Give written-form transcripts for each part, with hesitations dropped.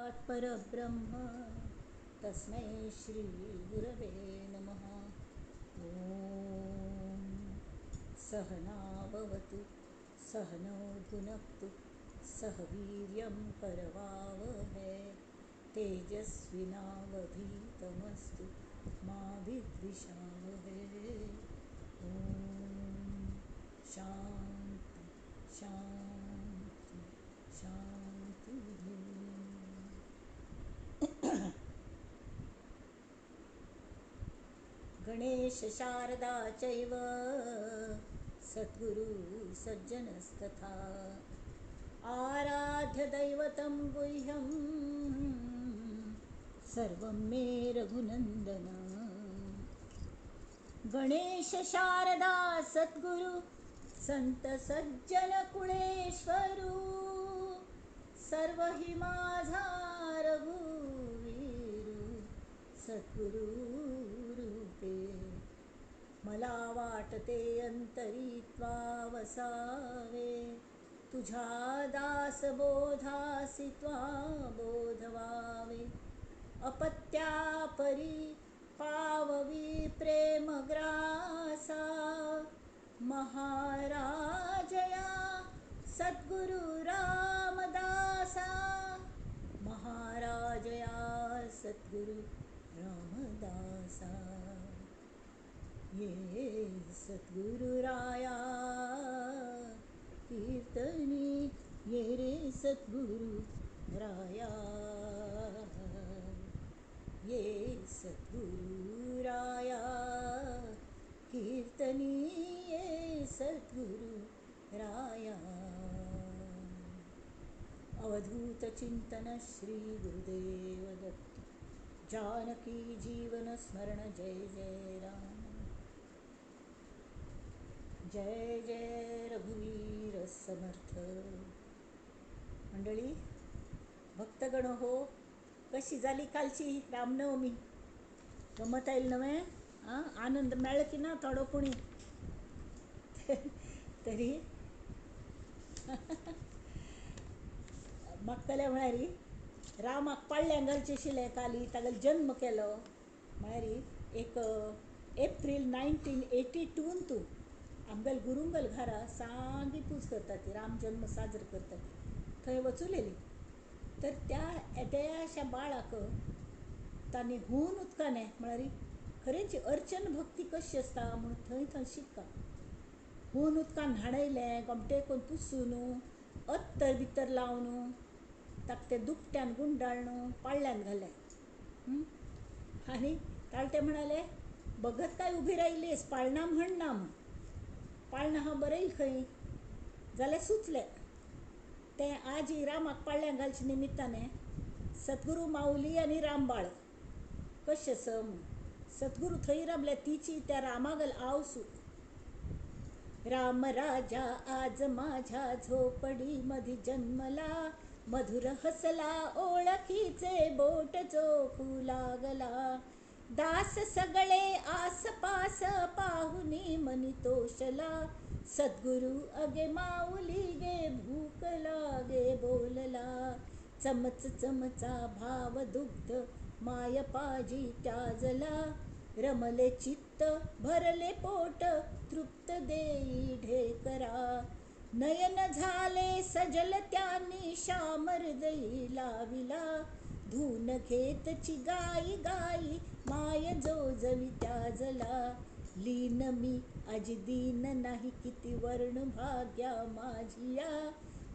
साक्षात् परब्रह्म तस्मै श्री गुरवे नमः. ॐ सहना भवतु सहनौ भुनक्तु सह वीर्यं करवावहै तेजस्विनावधीतमस्तु मा विद्विषावहै. ॐ शांती शांती शांती. गणेश शारदा चैव सद्गुरु सज्जनस्तथा आराध्य दैवतं गुह्यं सर्वं मे रघुनंदन. गणेश शारदा सद्गुरु संत सज्जन कुळेश्वरू सर्व हि माझा रघुवीरू सद्गुरु रूपे. मला वाटते अंतरी त्वा वसावे तुझ्या दासबोधासी त्वा बोधवावे. अपत्या परी पाववी प्रेमग्रासा महाराजया सद्गुरु रामदासा. महाराजया सद्गुरु रामदासा. ये सद्गुरुराया कीर्तनी ये रे सद्गुरु राया. ये सद्गुरुराया कीर्तनी ये सद्गुरु राया. अवधूत चिंतन श्री गुरुदेव दत्त. जानकी जीवन स्मरण जय जय राम जय जय रघुवीर समर्थ. मंडळी भक्तगण हो, कशी जाली कालची रामनवमी? गमत आयल नव्हे? आं, आनंद मेळ्ळो की ना थोडो पुणी तरी मागतले म्हळ्यार रामाक पाळण्यां घालचें आशिल्लें काली तागेलो जन्म केलो म्हळ्यार एक एप्रील 1982 तूं आमगेल गुरुंगल घरा सामकी पूज करतात ती, राम जन्म साजरो करतात थंय वचुलेली. तर त्या एद्याशा बाळाक तांणी हून उदकान म्हळ्यार खरेंच अर्चन भक्ती कशी आसता म्हूण थंय थंय शिकता. हून उदकान न्हाणयलें, गोमटे करून पुसून अत्तर बित्तर लावन ताका तें दुपट्यान गुंडाळून पाळण्यांत घालें. आनी ताळटे म्हणाले बघत काय उभी राहिलीस, पाळणा म्हण ना म्हण. पाळणा हा बरयल खंय जाल्यार सुचलें तें आजी रामाक पाळण्यांत घालचे निमित्ताने सद्गुरू माऊली आनी रामबाळ कशें आसा म्हूण. सद्गुरू थंय रावले तिची त्या रामागल आवसू. राम राजा आज माझ्या झोपडीमधी जन्मला मधुर हसला ओळखीचे बोट चोखू लागला. दास सगळे आसपास पाहुनी मनी तोषला सद्गुरू अगे माऊली गे भूक लागे बोलला. चमच चमचा भाव दुग्ध माय पाजी त्याजला रमले चित्त भरले पोट तृप्त देई ढेकरा. नयन झाले सजल त्यांनी श्याम हृदयी लाविला धून घेतची गाई गाई माय जोजवी त्याजला. लीन मी अज दीन नाही किती वर्ण भाग्या माझिया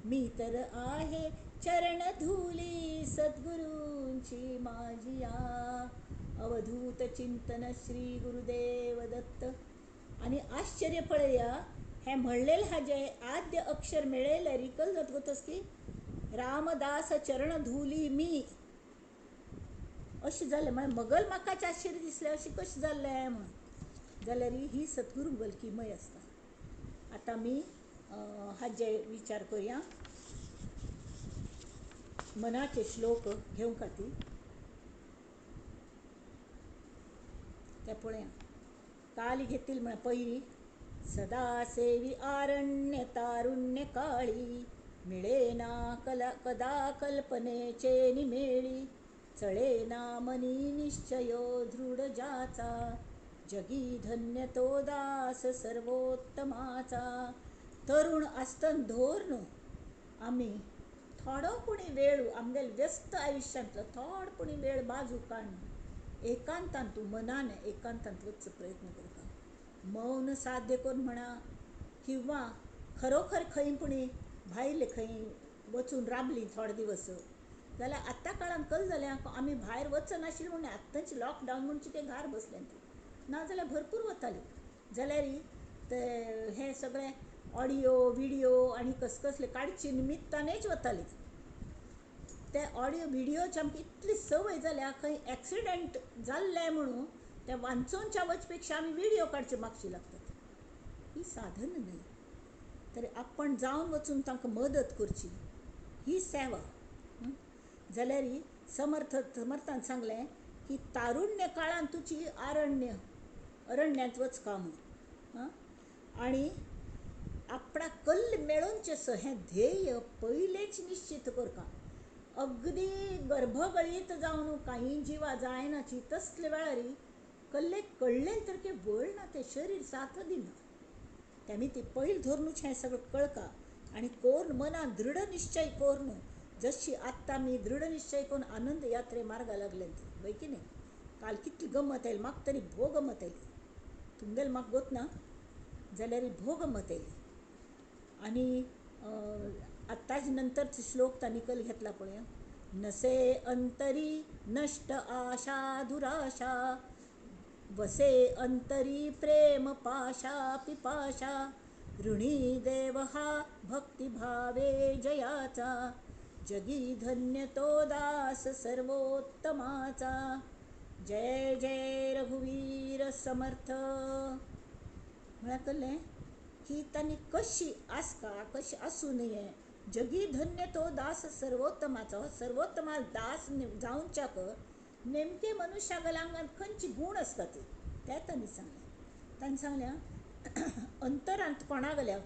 मी तर आहे चरण धुली सद्गुरूंची माझिया. अवधूत चिंतन श्री गुरुदेव दत्त. आनी आश्चर्य पळया हें म्हणलेलें हाजें आद्य अक्षर मेळयलें रिकल जातकच की रामदास चरण धुली मी अशें जालें. म्हळ्यार मगल म्हाकाच आश्चर्य दिसलें अशें कशें जालें म्हूण. जाल्यार ही सद्गुरू वल्कीमय आसता. आतां आमी हाजे विचार करुया. मनाचे श्लोक घेवंक खातीर ते पळया. काल घेतील म्हळ्यार पयली सदा सेवी आरण्य तारुण्य काळी मिळेना कदा कल्पनेचे निमेळी, चळेना मनी निश्चयो दृढ ज्याचा, जगी धन्य तो दास सर्वोत्तमाचा. तरुण आसतना धोर न्हू आमी थोडो पुणी वेळ आमगेले व्यस्त आयुश्यांतलो थोडो पुणी वेळ बाजू काडून एकांतांत तूं मनान एकांतांत वचचो प्रयत्न करता. मौन साध्य करून म्हणा किंवा खरोखर खंय पुणी भायले खंय वचून राबलीं थोडे दिवस जाल्यार आतां काळान कल जालें आमी भायर वचनाशिल्लीं म्हणून आतांच लॉकडावन म्हणचे तें घार बसलें ती, नाजाल्यार भरपूर वतालीं. जाल्यार ते हे सगळे ऑडियो विडियो आनी कसकसले काडचे निमित्तानूच वतालीं. ते ऑडियो विडियोची आमकां इतली संवय जाल्या खंय एक्सिडंट जाल्लें म्हणून ते वाचोवच्या वचपेक्षा आमी विडियो काडचे मागशी लागतात. ही साधन न्हय, तर आपण जावन वचून तांकां मदत करची ही सेवा. जाल्यार समर्थान सांगलें की तारुण्य काळान तुजी अरण्यांत वचका म्हणून आनी आपणाक कल्ल मेळोवचें हें ध्येय पयलेंच निश्चीत करका. अगदी गर्भगळीत जावन कांय जिवा जायनाची तसले वेळार कल्लेक कळ्ळें तर की वळ ना, तें शरीर साथ दिना. तेमी ती पयल धरूनच हें सगळें कळका आनी कोर्ण मनान दृढ निश्चय करून जशी आत्तां आमी दृढ निश्चय करून आनंद यात्रे मार्गा लागले वय की न्ही. काल कितली गमत आयली म्हाका तरी भोव गमत आयली, तुमगेले म्हाका गोत ना जाल्यार भोव गमत आयली. आनी आत्ताच नंतर श्लोक तांणी कल घेतला पळय, नसे अंतरी नष्ट आशा दुराशा, वसे अंतरी प्रेम पाशा पिपाशा, ऋणी देव हा भक्तिभावे जयाचा, जगी धन्य तो दास सर्वोत्तमाचा. जय जय रघुवीर समर्थ. म्हळ्यार कळ्ळें की तांणी कशी आसका कशी आसूं नये, जगी धन्य तो दास सर्वोत्तमाचो. सर्वोत्तमा दास जावच्याक नेमके मनुष्या आंगांत खंयचे गूण आसतात ते तांणी सांगलें. तांणी सांगलें अंतरांत कोणा गेल्या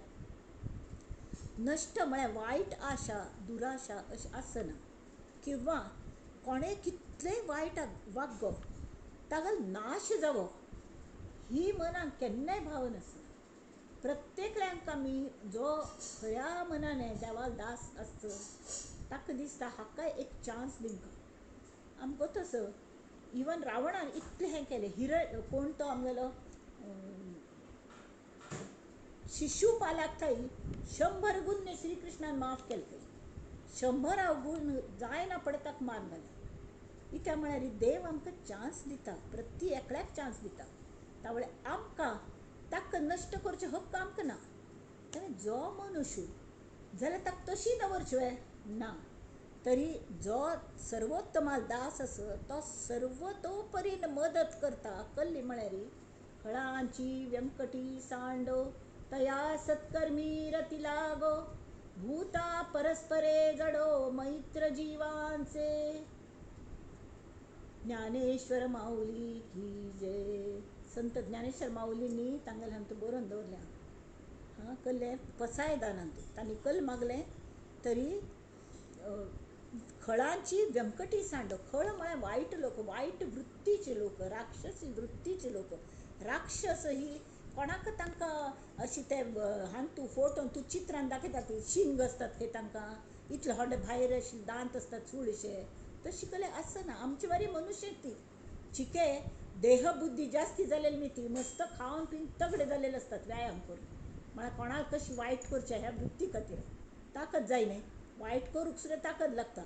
नश्ट म्हळ्यार वायट आशा दुराशा अशें आसना, किंवा कोणें कितलेंय वायट वागो तागेलो नाश जावो ही मनाक केन्नाय भावना आसना. प्रत्येकल्यांक आमी जो खऱ्या मनान देवाक दास आसचो ताका दिसता हाका एक चान्स दिवंक. आमकां तसो इवन रावणान इतलें हें केलें, हिरण कोण तो आमगेलो शिशुपालाक थंय 100 गुण श्रीकृष्णान माफ केले थंय 100 गुण जायना पडताक मार घालें. कित्याक म्हळ्यार देव आमकां चान्स दिता, प्रति एकल्याक चान्स दिता. तावळे आमकां ताका नश्ट करचो हक्क आमकां ना. आनी जो मनुष्य जाल्यार ताका तशी दवरची ना, तरी जो सर्वोत्तमा दास आसा तो सर्वतोपरीन मदत करता. कल्ली म्हळ्यार खळांची व्यंकटी सांडो, तया सत्कर्मी रती लागो, भूता परस्परे जडो मैत्र जीवांचे. ज्ञानेश्वर माऊली की जय. संत ज्ञानेश्वर माऊलींनी तांगेलें हांतू बरोवन दवरलें हां कल्लें पसायदानांतू तांणी कल मागलें तरी खळांची व्यंकटी सांडो. खळ म्हळ्यार वायट लोक, वायट वृत्तीचे लोक, राक्षसी वृत्तीचे लोक. राक्षस ही कोणाक तांकां अशी ते हांतू फोटो तूं चित्रान दाखयतात शिंग आसतात खंय तांकां इतले व्हडले भायर अशे दांत आसतात चुळशे, तशी कले आसना. आमचे वरी मनुष्य ती चिके देहबुद्धी जास्ती जालेली न्ही, ती मस्त खावन पिवन तगडे जालेले आसतात व्यायाम करून. म्हळ्यार कोणाक कशी वायट करचें ह्या वृत्ती खातीर ताकद जाय न्ही, वायट करूंक सुद्दां ताकद लागता,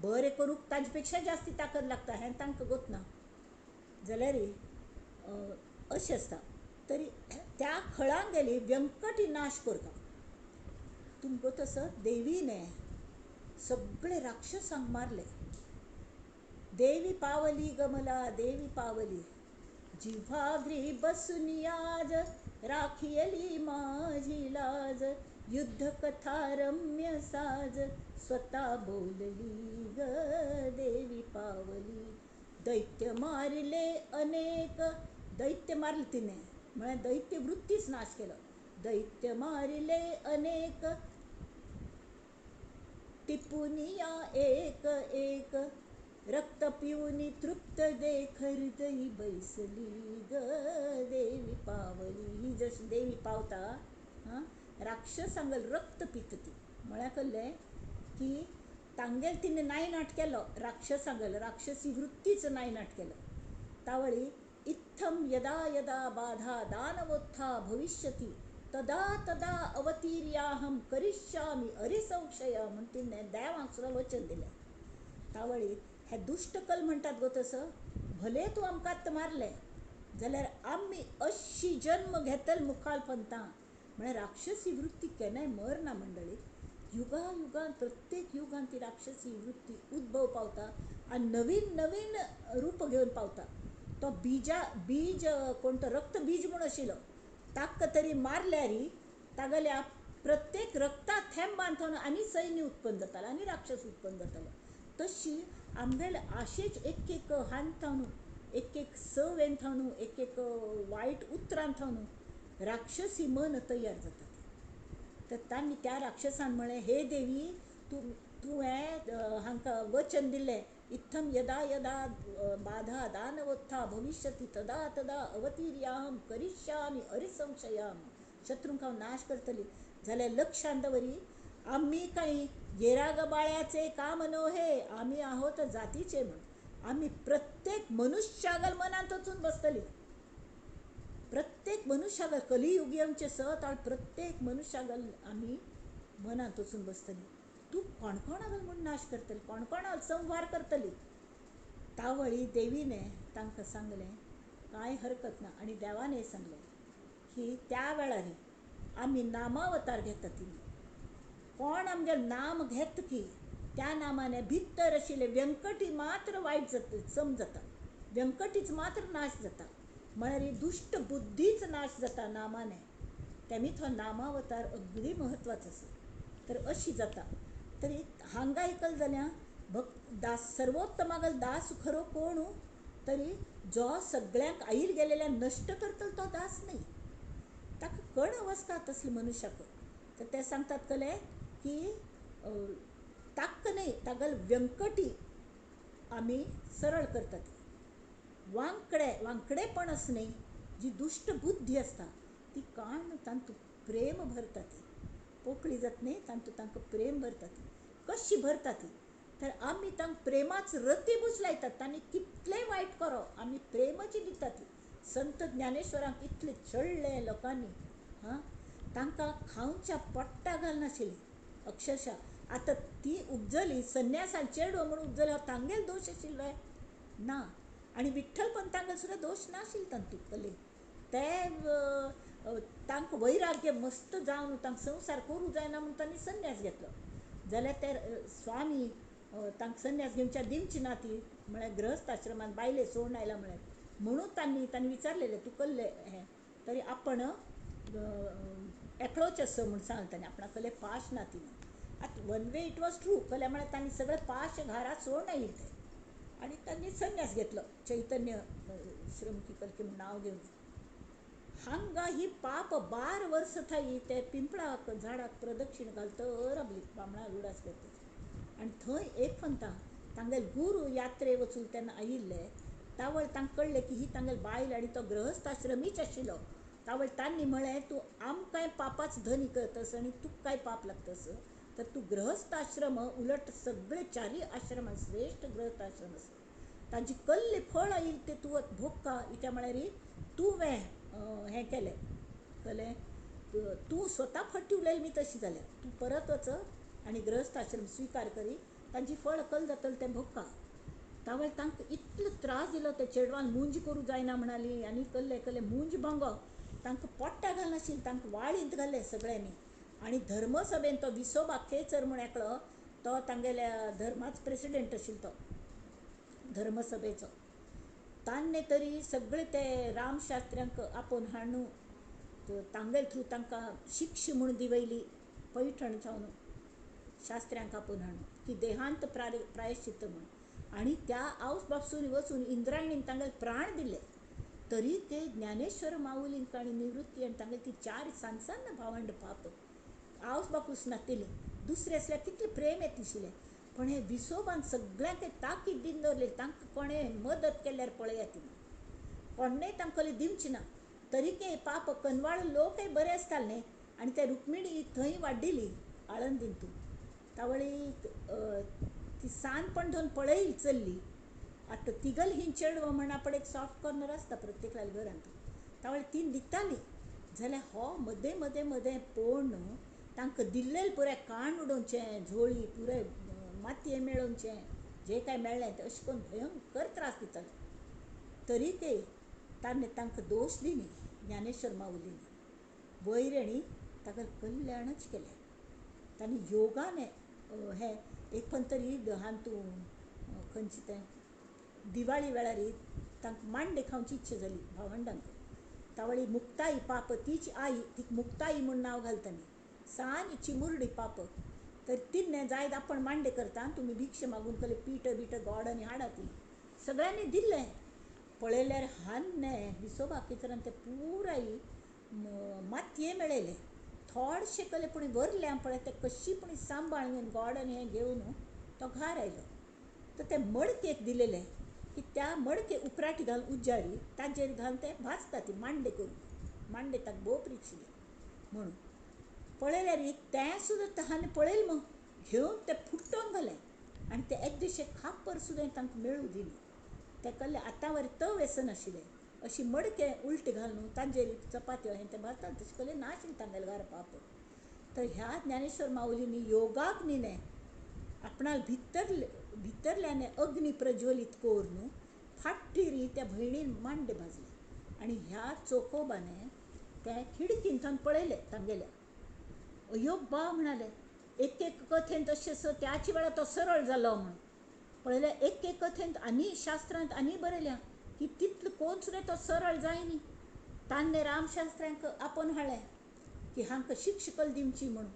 बरें करूंक ताजे पेक्षा जास्ती ताकद लागता हें तांकां गोतना. जाल्यार अशें आसता. तरी त्या खळांक गेली व्यंकटी नाश करता. तुमकां तसो देवीने सगळे राक्षसांक मारले. देवी पावली गमला देवी पावली, जिव्हाग्री बसून आज राखियली माझी लाज, युद्ध कथा रम्य साज, स्वता बोलली ग देवी पावली. दैत्य मारले अनेक, दैत्य मारले तिने म्हळ्यार दैत्य वृत्तीच नाश केलो. दैत्य मारले अनेक, टिपुनिया एक एक रक्त पिऊनी तृप्त देख हृदयी बैसली ग देवी पावली. ही जशी देवी पावता हां राक्षसांगल रक्त पित ती. म्हळ्यार कळ्ळें की तांगेल तिणें नायनाट केलो राक्षसांगल, राक्षसी वृत्तीच नायनाट केलो. तावळी इत्थम यदा यदा बाधा दानवोत्था भविष्यति तदा तदा अवतीर्याहं करिष्यामि अरिसंशय म्हूण तिणें देवांक सुद्दां वचन दिलें. तावळी हे दुश्टकल म्हणटात गो तसो, भले तूं आमकां आत्तां मारलें जाल्यार आमी अशी जन्म घेतल मुखार पंता. म्हळ्यार राक्षसी वृत्ती केन्नाय मरना मंडळी. युगा युगान प्रत्येक युगान ती राक्षसी वृत्ती उद्भव पावता आनी नवीन नवीन रूप घेवन पावता. तो बीजा बीज कोण तो रक्त बीज म्हूण आशिल्लो ताका तरी मारल्यार तागेल्या प्रत्येक रक्ता थेंबान थंय आनी सैन्य उत्पन्न जातालें आनी राक्षस उत्पन्न जाताले. तशी आमगेले आशेच एक एक हान थावन एक एक सवेन थावन एक एक वायट उतरान थावन राक्षसी मन तयार जाता. तर तांणी त्या राक्षसान म्हळें, हे देवी तूं तुवें हांकां वचन दिलें इत्थम यदा यदा बाधा दानवोत्था भविष्यति तदा तदा अवतीर्याहं करिष्यामि अरिसंशयाम. शत्रूंक हांव नाश करतली. जाल्यार लक्षांत दवरी आमी कांय येरागबाळ्याचे काम नोहे, आमी आहोत जातीचे म्हूण. आमी प्रत्येक मनुष्यागल मनांत वचून बसतली. प्रत्येक मनुष्यागल कलियुगी आमचे सत आनी प्रत्येक मनुष्यागल आमी मनांत वचून बसतली. तूं कोणकोणागल म्हूण नाश करतली, कोणकोणागल संहार करतली. तावळी देवीने तांकां सांगलें कांय हरकत ना. आनी देवाने सांगलें की त्या वेळार आमी नामावतार घेता. तिणी कोण आमगेर नाम घेत की त्या नामाने भितर आशिल्ले व्यंकटी मात्र वायट जाता, सम जाता, व्यंकटीच मात्र नाश जाता, म्हळ्यार ही दुश्ट बुद्धीच नाश जाता नामाने. तेमी तो नामावतार अगदी म्हत्वाचो आसा. तर अशी जाता. तरी हांगा एकल जाल्यार भक्त दास सर्वोत्तमागल दास खरो कोण तरी जो सगळ्यांक आईल गेलेल्या नश्ट करतलो तो दास न्ही. ताका कण अवस्था तसली मनुष्याक. तर ते सांगतात कले की ताक्क न्ही तागल व्यंकटी आमी सरळ करतात. वांकडे वांकडेपण अस न्ही, जी दुश्ट बुद्धी आसता ती काण तांतूं प्रेम भरता. ती पोकळी जात न्ही, तांतूं तांकां प्रेम भरता. ती कशी भरता ती तर आमी तांकां प्रेमाच रती बुसलायतात. तांणी कितलें वायट करो आमी प्रेमाची दितात. ती संत ज्ञानेश्वरांक इतले छळ्ळे लोकांनी, हां तांकां खावच्या पोट्टा घालनाशिल्ली अक्षरशः. आतां ती उपजली संन्यासान चेडो म्हूण उपजली, हो तांगेल दोश आशिल्लो ना. आनी विठ्ठल पंतांगेल सुद्दां दोश नाशिल्लो तांतूं कले. ते तांकां वैराग्य मस्त जावन तांकां संवसार करूं जायना म्हूण तांणी संन्यास घेतलो. जाल्यार ते स्वामी तांकां संन्यास घेवच्या दिवची ना ती, म्हळ्यार गृहस्थ आश्रमान बायले सोडून आयला म्हळ्यार म्हणून तांणी तांणी विचारलेलें तूं कल्ले हें तरी आपण एकलोच आसा म्हूण सांगलें तांणी, आपणा कले पाश ना ती म्हूण. आतां one way it was true. कले म्हळ्यार तांणी सगळे पाश घरा सोडून आयिल्ले ते आनी तांणी संन्यास घेतलो चैतन्य श्रम की कलकी म्हूण नांव घेवन. हांगा ही पाप 12 वर्स थाई ते पिंपळाक झाडाक प्रदक्षिण घालत राबली बामणा उडास करत. आनी थंय एक पंता तांगेल गुरू यात्रे वचून तेन्ना आयिल्ले तावळ तांकां कळ्ळें की ही तांगेल बायल आनी तो गृहस्थाश्रमीच आशिल्लो. तावळ तांणी म्हळें तूं आमकांय पापाच धनी करतस आनी तुकाय पाप लागतस, तर तूं गृहस्थाश्रम उलट सगळे चारी आश्रमान श्रेश्ठ गृहस्थाश्रम आसा, ताजी कल्ले फळ आयिल्लें तें तूं भोगका. इत्या म्हळ्यार तुवें हें केलें कलें तूं स्वता फटी उलयली मी तशी जाल्या, तूं परत वच आनी गृहस्थाश्रम स्विकार करी, तांची फळ कल जातलें तें भोगका. तावळ तांकां इतलो त्रास दिलो ते चेडवान मुंज करूं जायना म्हणाली आनी कल्ले कल्ले मुंज भांगो तांकां पोट्टा घालनाशिल्लें, तांकां वाळींत घालें सगळ्यांनी. आनी धर्मसभेन तो विसोबा खेचर म्हूण एकलो तो तांगेल्या धर्माचो प्रेसिडेंट आशिल्लो तो धर्मसभेचो, तांणे तरी सगळे ते रामशास्त्र्यांक आपोवन हाडून तांगेल थ्रू तांकां शिक्षा म्हूण दिवयली पैठण जावन शास्त्र्यांक आपोवन हाडून की देहांत प्रायश्चित्त म्हूण. आनी त्या आवस बापसून वचून इंद्रायणीन तांगेले प्राण दिले. तरी ते ज्ञानेश्वर माऊलींक आनी निवृत्ती आनी तांगेली ती चार सान सान भावंड पाप आवस बापूस नातिली दुसरे आसल्यार कितलें प्रेम येतशिल्लें, पण हे विसोबान सगळ्यांक ताकीद दिवन दवरलें, तांकां कोणें मदत केल्यार पळयात ती, कोणें तांकां दिवची ना. तरीके पाप कनवाळू लोकय बरे आसताले न्ही. आनी ते रुक्मिणी थंय वाडिल्ली आळंदीन तूं तावळी ती सानपण धरून पळयली चल्ली. आतां तिगल ही चेडवां म्हण आपण एक सॉफ्ट कॉर्नर आसता प्रत्येकल्या घरांत, तावळी ती दिताली जाल्यार हो मदें मदें मदें पळोवन न्हू तांकां दिल्लें पुराय काण उडोवचें, झोळी पुराय मातये मेळोवचें, जें कांय मेळ्ळें तें अशें करून भयंकर त्रास दितालो. तरी ते ताणें तांकां दोश दिली ज्ञानेश्वर माऊलीन, वयर आनी ताका कल्याणच केलें. ताणें योगाने हें एक पण तरी हातूं खंयचें तें दिवाळी वेळार तांकां मांडे खावची इच्छा जाली भावंडांक. तावळी मुक्ताई पाप तीच आई, तिका मुक्ताई म्हूण नांव घालताली, सान चिमुरडी पाप. तर तिन्ने जायत आपण मांडे करता, तुमी भिक्षा मागून कले पीठ बीठ गोड आनी हाडा, ती सगळ्यांनी दिल्लें. पळयल्यार हान्ने विसोबा खेचरान ते पुराय मातये मेळयले, थोडशे कले पूण वरले पळय ते कशी पूण सांबाळ घेवन गोड आनी हें घेवन तो घार आयलो. तर ते मडकेक दिलेले की त्या मडके उपराटी घालून उज्जारी ताजेर घालून ते भाजता ती मांडे करून, मांडे ताका भोव प्रिशिल्ले म्हणून. पळयल्यार तें सुद्दां हांवें पळयलें मग घेवन तें फुटोवन घालें आनी ते एक खापर सुद्दां तांकां मेळूं दिली. ते कहले आतां वर तो व्यसन आशिल्लें अशी मडके उलटे घालून तांजेर चपात्यो हें तें भाजता तशें कहले ना आशिल्लें तांगेलें घरा पाप. तर ह्या ज्ञानेश्वर माऊलींनी योगाग्नीने आपणाक भितरल्याने अग्नी प्रज्वलीत करून फाटीर त्या भयणीन मांडे भाजले. आनी ह्या चोकोबाने ते खिडकींतल्यान पळयले तांगेल्या, अयो बा म्हणाले, एक एक कथेंत अशें आसा त्याच वेळार तो सरळ जालो म्हणून. पळयल्यार एक एक कथेंत आनी शास्त्रांत आनी बरयल्या की तितलो कोण सुद्दां तो सरळ जायनी. तांणे रामशास्त्र्यांक आपोवन हाडलें की हांकां शिक्षा कल दिवची म्हणून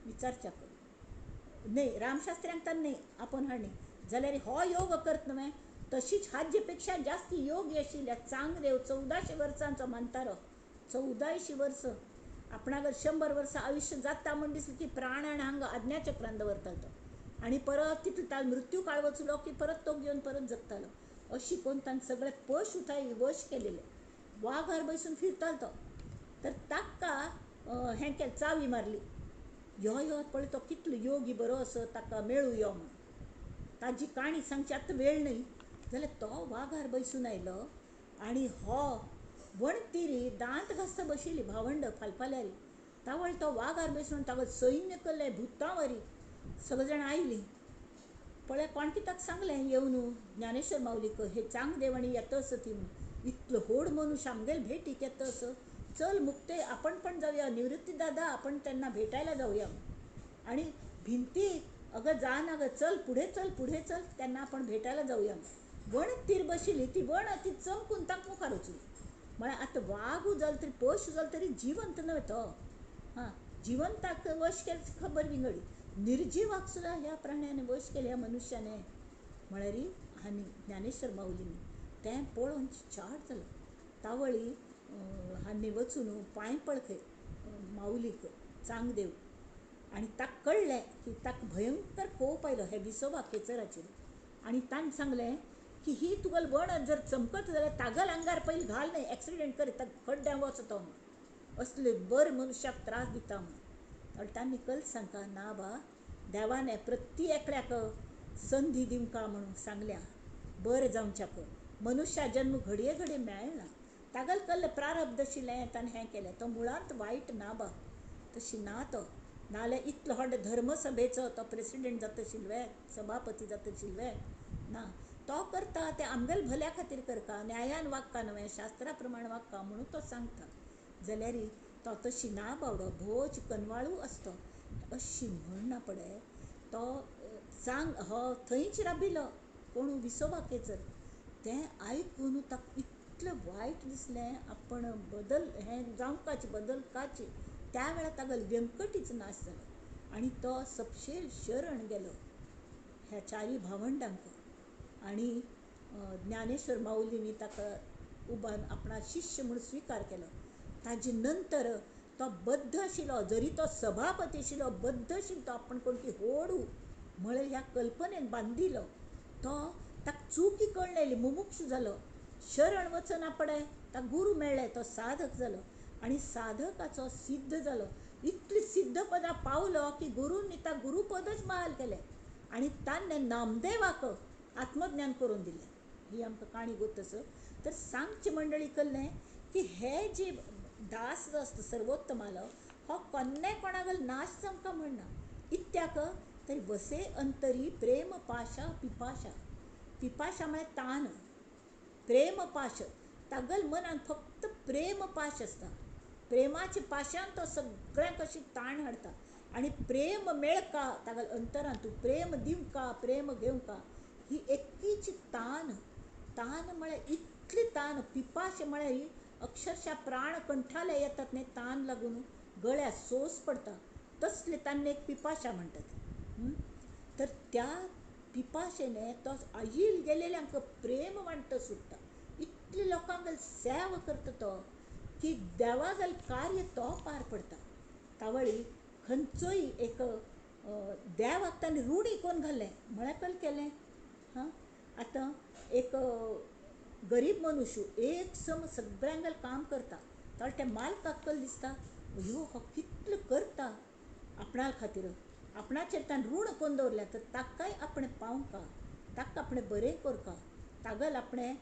विचारच्याक न्हय, रामशास्त्र्यांक तांणी आपोवन हाडली जाल्यार हो योग करत न्हय तशीच हाजे पेक्षा जास्त योगी आशिल्ल्या चांगदेव 1400 वर्सांचो म्हातारो, 1400 वर्स आपणाक 100 वर्सां आयुश्य जाता म्हण दिसलें की प्राणान हांगा आज्ञाचक्रान दवरतालो तो, आनी परत तितलो ताल मृत्यू काळ वचलो की परत तो घेवन परत जगतालो. अशी कोण तांकां सगळे पशु थंय वश केलेले, वाघार बसून फिरतालो तो. तर ताका हें केलें, चावी मारली, यो यो पळय तो कितलो योगी बरो असो ताका मेळूं यो म्हणून. ताजी काणी सांगची आतां वेळ न्हय. जाल्यार तो वाघार बसून आयलो आनी हो वणतीरी दांत घासता बशिल्ली भावंड फालफाल्यारी. तावळ तो वाघार बसून ताका सैन्य केलें भुतांवरी सगळे जाण आयलीं. पळय कोण कित्याक सांगलें येवन ज्ञानेश्वर माऊलीक हे चांगदेव आनी येता असो ती म्हणून, इतलो होड मनुष्य आमगेल भेटीक येता असो, चल मुक्ते आपण पण जाऊया, निवृत्ती दादा आपण त्यांना भेटायला जाऊया. आणि भिंती अगं जा ना गं, चल पुढे चल पुढे चल, त्यांना आपण भेटायला जाऊया. वण तीर बशिल्ली ती वण ती चमकून तांकां मुखार वचून म्हळ्यार आतां वागू जालो तरी पशू जालो तरी जिवंत न्हय तो, हां जिवंताक वश केलें खबर विंगडी, निर्जिवाक सुद्दां ह्या प्राण्याने वश केले ह्या मनुष्याने म्हळ्यार आनी ज्ञानेश्वर माऊलींनी तें पळोवन चाट जालो. तावळी हांणी वचून पांय पळखय माऊलीक चांगदेव, आनी ताका कळ्ळें की ताका भयंकर कोप आयलो हे विसोबा खेचराचेर. आनी ताणें सांगलें की ही तुगेली वणत जर चमकत जाल्यार तागल आंगार पयलीं घाल न्हय, एक्सिडेंट करीत ताका खड्ड्यां वच तो म्हणून, असले बर मनुष्याक त्रास दिता म्हणून. तर तांणी कल सांगता ना बा, देवाने प्रति एकल्याक संदी दिवंका म्हणून सांगल्या, बरें जावच्याक मनुष्या जन्म घडये घडये मेळना. तागल कल्ले प्रारब्ध आशिल्लें ताणें हें केलें, तो मुळांत वायट ना बा, तशी ना तो, नाल्यार इतलो व्हड धर्मसभेचो तो प्रेसिडेंट जाता आशिल्लो, सभापती जाता आशिल्लो ना. तो करता तें आमगेल भल्या खातीर करता, न्यायान वागता न्हय, शास्त्रा प्रमाण वागता म्हणून तो सांगता. जाल्यार तो तशी ना बावडो, भोवच कनवाळू आसतो अशी म्हणना पडे. तो सांग हो थंयच राबिलो कोण विसोबा खेचर. तें आयकून ताका इतलें वायट दिसलें, आपण बदल हें जावंकाच बदलकाच. त्या वेळार तागेलो व्यंकटीच नाश जालो आनी तो सपशेल शरण गेलो ह्या चारी भावंडांक. आनी ज्ञानेश्वर माऊलींनी ताका उबारून आपणा शिष्य म्हूण स्विकार केलो. ताजे नंतर तो तो बद्ध आशिल्लो, जरी तो सभापती आशिल्लो, बद्ध आशिल्लो तो आपण कोण की होडू म्हळ्यार ह्या कल्पनेन बांदिलो. तो ताका चुकी कळ्ळेली, मुमुक्षू जालो, शरण वचना पडे ताका गुरू मेळ्ळे, तो साधक जालो आनी साधकाचो सिद्ध जालो. इतली सिद्ध पदां पावलो की गुरूंनी ताका गुरुपदच बहाल केलें आनी ताणें नामदेवाक आत्मज्ञान करून दिलें. ही आमकां काणी गोत आसा. तर सांगचे मंडळी कल्लें की हे जे दास जो आसता सर्वोत्तमालो हो कोन्ने कोणागल नाश जावंक म्हणना, इत्याक तरी वसे अंतरी प्रेम पाशा पिपाशा. पिपाशा म्हळ्यार तान, प्रेम पाश. तागल मनान फक्त प्रेम पाश आसता, प्रेमाच्या पाशान तो सगळ्यांक अशी ताण हाडता आनी प्रेम मेळका तागल अंतरान, तूं प्रेम दिवका प्रेम घेवका, ही एकटीच तान. तान म्हळ्यार इतली तान, पिपाश म्हळ्यार ही अक्षरशः प्राण कंठाले येतात न्ही, तान लागून गळ्या सोस पडता, तसले तान्ने एक पिपाशा म्हणटात. तर त्या पिपाशेने तो आईल गेलेल्यांक प्रेम वांटत सुट्टा. इतले लोकांक सेवा करता तो की देवागल कार्य तो पार पडता. तावळी खंयचोय एक देवाक ताणें रुढी कोण घालें म्हळ्यार कल केलें. हां, आतां एक गरीब मनुष्य एक सम सगळ्यांगेल काम करता, तर त्या मालकाक कल दिसता अयो हो कितलो करता आपणा खातीर, आपणाचेर ताणें ऋण कोण दवरलें तर ताकाय आपणें पावंका, ताका आपणें बरें करका, तागल आपणें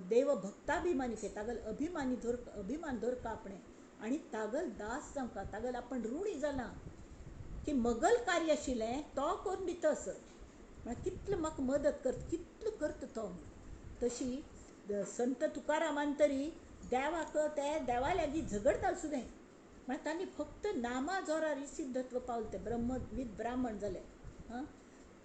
देव भक्ताभिमानी के तागल अभिमानी धर अभिमान धरका आपणें आनी तागल दास जावंका, तागल आपण ऋणी जालां की मगल कार्य आशिल्लें तो करून दिता असो म्हळ्यार कितलो म्हाका मदत करता, कितलो करता तो म्हण. तशी संत तुकारामान तरी देवाक ते देवा लागीं झगडता सुद्दां म्हळ्यार तांणी फक्त नामा जोरार सिद्धत्व पावले, ते ब्रह्मविद ब्राह्मण जाले. हां,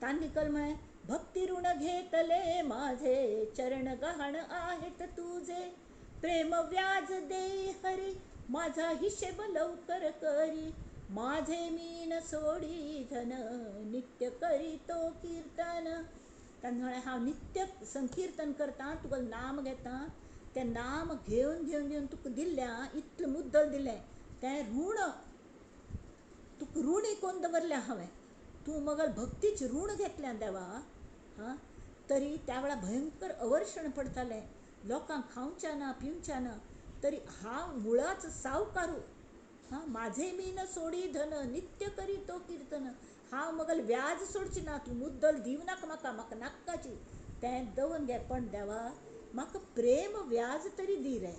तांणी कल म्हळें भक्ती ऋण घेतले माझे चरण गहाण आहेत तुझे, प्रेम व्याज दे हरी माझा हिशेब लवकर करी, माझे मीन सोडी धन नित्य करी तो कीर्तन. तांणी म्हळें हांव नित्य संकीर्तन करता, तुका नाम घेता, तें नाम घेवन घेवन घेवन तुका दिल्लें इतलें मुद्दल दिलें, तें ऋण तुका ऋणी कोण दवरलें हांवें, तूं मगल भक्तीच ऋण घेतलें देवा. हां, तरी त्या वेळार भयंकर अवर्षण पडतालें, लोकांक खावच्या ना पिवच्या ना, तरी हांव मुळाच सावकारू. हां, माझे मीन सोडी धन नित्य करी तो कीर्तन, हांव मगल व्याज सोडची ना, तूं मुद्दल दिव नाका म्हाका, म्हाका नाकाची तें दवरून घे, पण देवा म्हाका प्रेम व्याज तरी दी रे,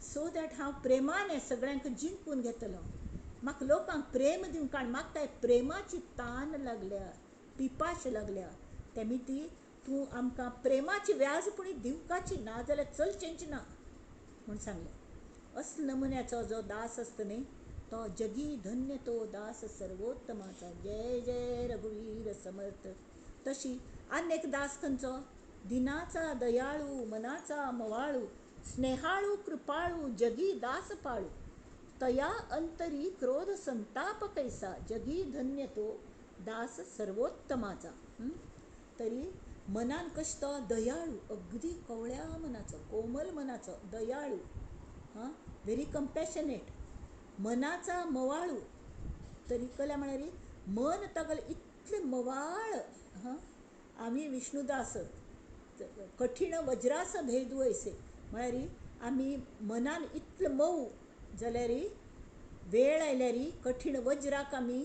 सो that हांव प्रेमान सगळ्यांक जिंकून घेतलो, म्हाका लोकांक प्रेम दिवंक, कारण म्हाका काय प्रेमाची तान लागल्या, पिपाश लागल्या, तेमी ती तूं आमकां प्रेमाची व्याज पुणी दिवपाची ना जाल्यार चलचेंच ना म्हूण सांगलें. असल्या नमुन्याचो जो दास आसता न्ही तो जगी धन्य तो दास सर्वोत्तमाचा. जय जय रघुवीर समर्थ. तशी आनी एक दास खंयचो, दिनाचा दयाळू मनाचा मवाळू, स्नेहाळू कृपाळू जगी दास पाळू, तया अंतरी क्रोध संताप कैसा, जगी धन्य तो दास सर्वोत्तमाचा. तरी मनान कशें तो दयाळू, अगदी कवळ्या मनाचो, कोमल मनाचो, दयाळू, हां, व्हेरी कंपॅशनेट, मनाचा मवाळू. तरी कला म्हळ्यार मन तागेलें इतलें मवाळ. हां, आमी विष्णुदास कठीण वज्रास भेदू ऐसे, म्हळ्यार आमी मनान इतलें मोव जाल्यार वेळ आयल्यार कठीण वज्राक आमी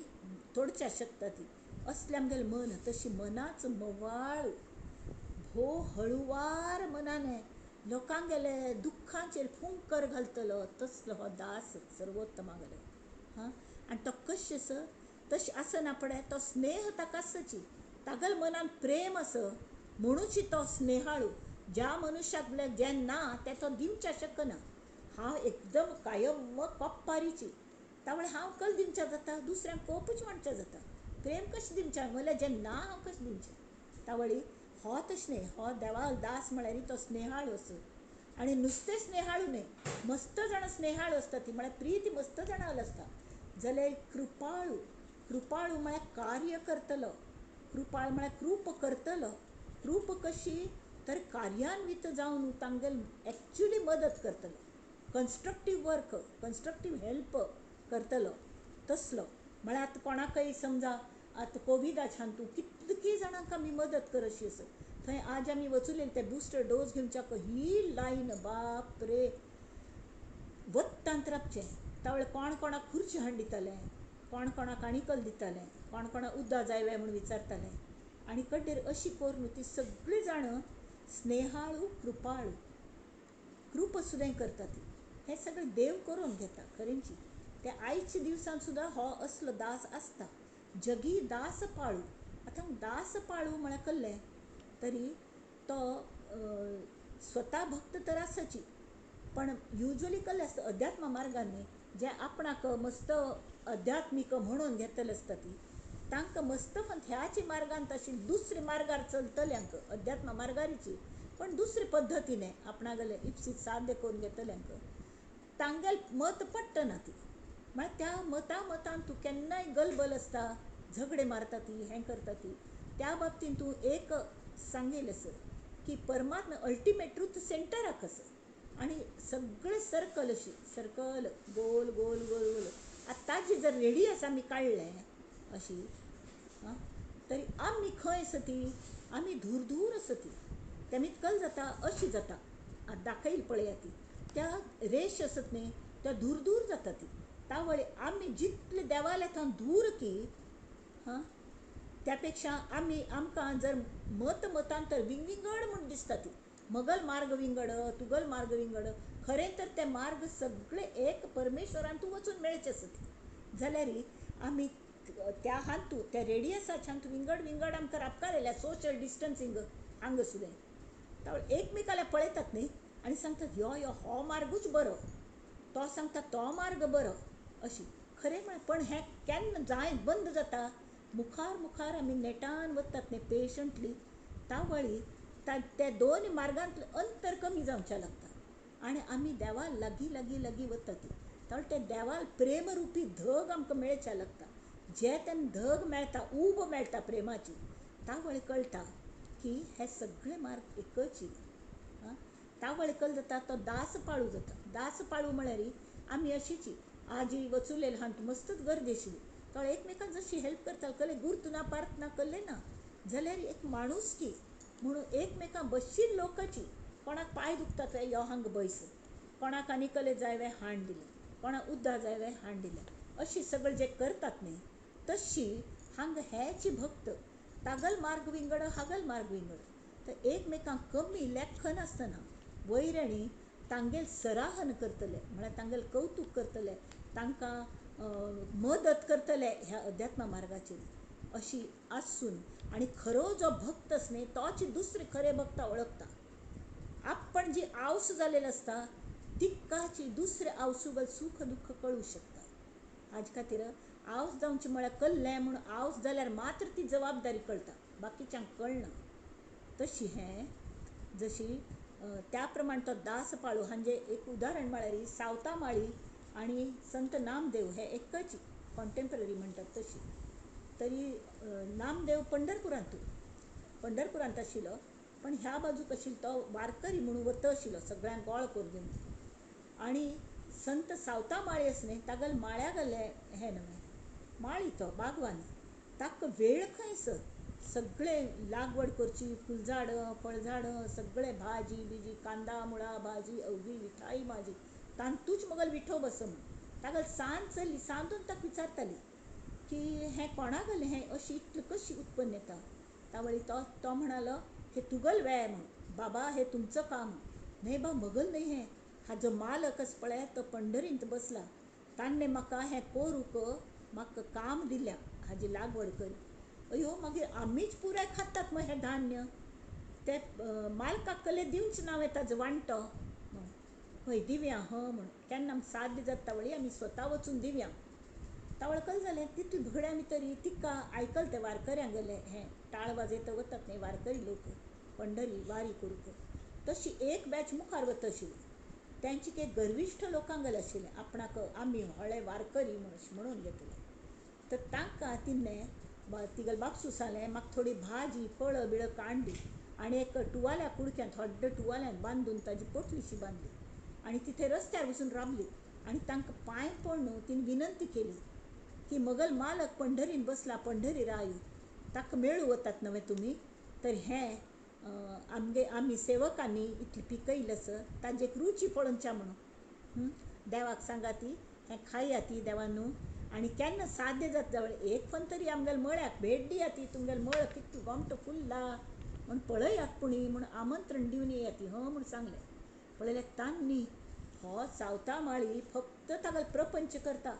तोडच्या शकता ती, असलें आमगेलें मन. तशी मनाच मवाळ, भोव हळुवार मनान लोकांगेले दुख्खांचेर फुंकर घालतलो तसलो हो दास सर्वोत्तमागेलो. हां, आनी तो कशें आसा तशें आसना पळय, तो स्नेह ताका आसची, तागेल्या मनान प्रेम आसा म्हणूच तो स्नेहाळू. ज्या मनुष्याक जें ना तें तो दिवच्या शकना. हांव एकदम कायम कोप्पारीची, तावळ हांव कल दिवच्या जाता, दुसऱ्यांक कोपूच वांटच्या जाता, प्रेम कशें दिवचें म्हणल्यार जें ना हांव कशें दिवचें. तावळी हो तशें न्ही, हो देवा दास म्हळ्यार तो स्नेहाळू आसा. आनी नुस्तें स्नेहाळू न्ही, मस्त जाणां स्नेहाळू आसता ती, म्हळ्यार प्रिती मस्त जाणां आसता. जाल्यार कृपाळू, कृपाळू म्हळ्यार कार्य करतलो, कृपाळ म्हळ्यार कृप करतलो. कृप कशी तर कार्यान्वित जावन तांगेल एक्चुली मदत करतलो, कन्स्ट्रक्टीव वर्क, कन्स्ट्रक्टीव हेल्प करतलो तसलो. म्हळ्यार आतां कोणाकय समजा आतां कोविडाच्यान तूं कितकी जाणांक आमी मदत कर अशी आसा. थंय आज आमी वचुले ते बुस्टर डोस घेवच्याक ही लायन, बाप रे, वत्तांत राबचें. त्या कोण कोणाक खुर्ची हाडून दिताले, कोण कोणाक आणिकल दिताले, कोण कोणाक उद्दा जाय वे म्हूण विचारताले. आनी कड्डेर अशी करून ती सगळीं जाणां स्नेहाळू, कृपाळू, कृप सुद्दां करता ती. हें सगळें देव करून घेता खरेंची. ते आयच्या दिवसान सुद्दां हो असलो दास आसता. जगी दास पाळू. आतां दास पाळू म्हळ्यार कल्लें तरी तो स्वता भक्त तर आसाची, पण युज्वली कल्लें आसता अध्यात्म मार्गान न्ही, जे आपणाक मस्त अध्यात्मीक म्हणून घेतले आसता ती तांकां मस्त ह्याच मार्गान तशी दुसरे मार्गार चलतल्यांक, अध्यात्म मार्गारीची पण दुसरे पद्दतीने आपणागेले इप्सीत साध्य करून घेतल्यांक तांगेल मत पडटना ती. म्हळ्यार त्या मता मतान तूं केन्नाय गलबल आसता, झगडे मारता ती, हें करता ती. त्या बाबतीन तूं एक सांगेल आसा की परमात्मा अल्टिमेट ट्रूथ सेंटराक आसा आनी सगळें सर्कल अशी सर्कल गोल गोल गोल गोल. आतां ताजी जर रेडियस आमी काडलें अशी आं तरी आमी खंय आसा ती, आमी धूर धूर आसा ती. तेमी कल जाता अशी जाता. आतां दाखयल पळया ती त्या रेश आसत न्ही त्या दूर दूर जाता ती. तावळी आमी जितले देवाल्या थंय दूर की हां त्या पेक्षा आमी आमकां जर मत मतांतर विंगविंगड म्हूण दिसता ती. मगल मार्ग विंगड, तुगल मार्ग विंगड, खरें तर ते मार्ग सगळे एक परमेश्वरान तूं वचून मेळचे आसा ती. जाल्यार आमी त्या हातूंत त्या रेडियसाच्यान विंगड विंगड आमकां राबकार येयल्या सोशल डिस्टन्सींग हांगा सुद्दां. तावळ एकमेकाला पळयतात न्ही आनी सांगतात यो यो हो मार्गूच बरो, तो सांगता तो मार्ग बरो अशी. खरें म्हळ्यार पण हें केन्ना जाय बंद जाता, मुखार मुखार आमी नेटान वतात न्ही पेशंटली, तावळी त्या दोन मार्गांतलें अंतर कमी जावचें लागता आनी आमी देवा लागीं लागीं लागीं वतात. तावळ ते देवाल प्रेमरुपी धग आमकां मेळचें लागता. जे तेन्ना धग मेळटा, ऊब मेळटा प्रेमाची, तावळ कळटा की हे सगळे मार्ग एकच. आं तावळ कल जाता तो दास पाळू जाता. दास पाळू म्हळ्यार आमी अशीच आजी वचुलेल हांत मस्तच गर्दी आशिल्ली. तावळ एकमेकांक जशी हेल्प करता कले गुर्त ना पार्त ना कल्ले ना जाल्यार एक माणुसकी म्हणून एकमेकां बशिल्ले लोकाची, कोणाक पांय दुखतात वे यो हांगा बैस, कोणाक आनी कले जाय वे हाण दिलें, कोणाक उद्दा जाय वे हाण दिलें, अशी सगळे जे करतात न्ही तशी हांगा हेची भक्त तागल मार्ग विंगड हागल मार्ग विंगड. तर एकमेकांक कमी लेखनासतना वैरणी तांगेल सराहन करतले, म्हळ्यार तांगेल कौतूक करतले, तांकां मदत करतले ह्या अध्यात्म मार्गाचेर अशी आसून. आनी खरो जो भक्त आस न्ही तोच दुसरे खरे भक्त वळखता. आपण जी आवस जालेली आसता तिकाची दुसरे आवसुगल सुख दुःख कळू शकता. हाजे खातीर आवस जावची म्हळ्यार कल्लें म्हूण आवस जाल्यार मात्र ती जबाबदारी कळटा, बाकीच्यांक कळना. तशी हें जशी त्या प्रमाण तो दास पाळू हांजे एक उदाहरण म्हळ्यार सावता माळी आनी संत नामदेव हे एकच कॉन्टेम्पररी म्हणटात तशी. तरी नामदेव पंढरपुरांत पंढरपुरांत आशिल्लो, पण ह्या बाजूक आशिल्लो तो वारकरी म्हणून वता आशिल्लो सगळ्यांक गोळ करून घेवन. आनी संत सावता माळी आस न्ही तागेले माळ्या गेले हें न्हय माळी तो बागवान, ताका वेळ खंय सर सगळे लागवड करची, फुलझाडां फळझाडां सगळे भाजी बिजी कांदा मुळा भाजी अवघी विठाई भाजी तांतूच मगल विठो बस म्हूण. तागेली सांज चली सांजून ताका विचारताली की हें कोणागेलें हें अशी इतलें कशी उत्पन्न येता. तावळी तो तो म्हणालो हे तुगल वेळ म्हूण, बाबा हे तुमचं काम न्हय बा मगल न्हय हें, हाजो मालक आसा पळय तो पंढरींत बसला, ताणें म्हाका हें करूंक म्हाका काम दिल्या हाजी लागवड कर. अयो मागीर आमीच पुराय खातात मग हें धान्य, ते मालकाक कले दिवच ना हांवें ताजो वांटो म्हूण. हय दिवया ह म्हूण केन्ना आमकां साध्य जाता तावळी आमी स्वता वचून दिवया. तावळ कल जालें तितले भगड्या भितर तिका आयकल ते वारकऱ्यां गेले हें टाळ वाजयत वतात न्ही वारकरी लोक पंढरी वारी करूंक, तशी एक बॅच मुखार वता आशिल्ली. तेंचे ते गर्विश्ठ लोकांक गेले आशिल्लें आपणाक आमी व्हडले वारकरी म्हणून घेतले. तर तांकां तिणें तिगेले बापसू सांगलें म्हाका थोडी भाजी फळां बिळां काडली आनी एक टुवाल्या कुडक्यांत व्हडल्या टुवाल्यांत बांदून ताजी पोटलीशी बांदली. आनी तिथे रस्त्यार वचून राबली आनी तांकां पांय पडून तिणें विनंती केली की मगल मालक पंढरीन बसला, पंढरी राय, ताका मेळूं वतात नवे तुमी, तर हें आमगे आमी सेवकांनी इतलें पिकयलें आसा ताजें एक रुची पळोवच्या म्हणून देवाक सांगा ती हें खाया ती देवा न्हू, आनी केन्ना साध्य जाता जाल्यार एक पण तरी आमगेल्या मळ्याक भेट दिया ती, तुमगेलें मळ कितलें गोमटो फुल्ला म्हूण पळयात पुणी म्हूण आमंत्रण दिवन येया ती हं म्हूण सांगलें. पळयल्यार तांणी हो सावता माळी फक्त तागेलो प्रपंच करता,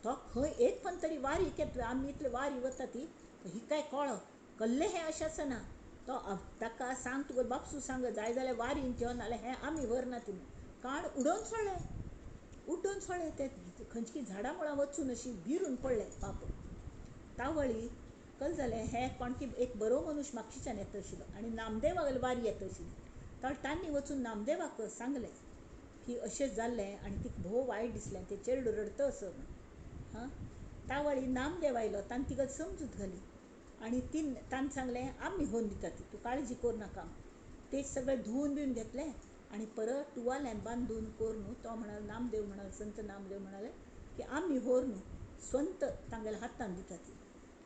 तो खंय एक पण तरी वारी येतलो, आमी इतले वारी वता ती ही काय कळो कल्ले हें अशें आसना, तो ताका सांग तुगेलो बापसू सांग जाय जाल्यार वारीन त्यो नाल्यार हें आमी व्हरना ती काण उडोवन सोडलें, उडोवन सोडलें ते खंयची झाडां मुळां वचून अशी बिरून पडलें पाप. तावळी कल जालें हें कोणकी एक बरो मनुष्य म्हापशेच्यान येता आशिल्लो आनी नामदेवागेली वारी येता आशिल्ली, तर तांणी वचून नामदेवाक सांगलें की अशें जाल्लें आनी तिका भोव वायट दिसलें, ते चेडू रडत असो म्हूण. हां, तावळी नामदेव आयलो, ताणें तिका समजूत घाली आनी तीन ताणें सांगलें आमी होवन दिता ती, तूं काळजी करूं नाका. ते सगळें धुवन बिवन घेतलें आनी परत तुवाल्यान बांदून करून तो म्हणालो, नामदेव म्हणालो, संत नामदेव म्हणाले की आमी व्हर न्हू स्वंत तांगेल्या हातान दिता ती.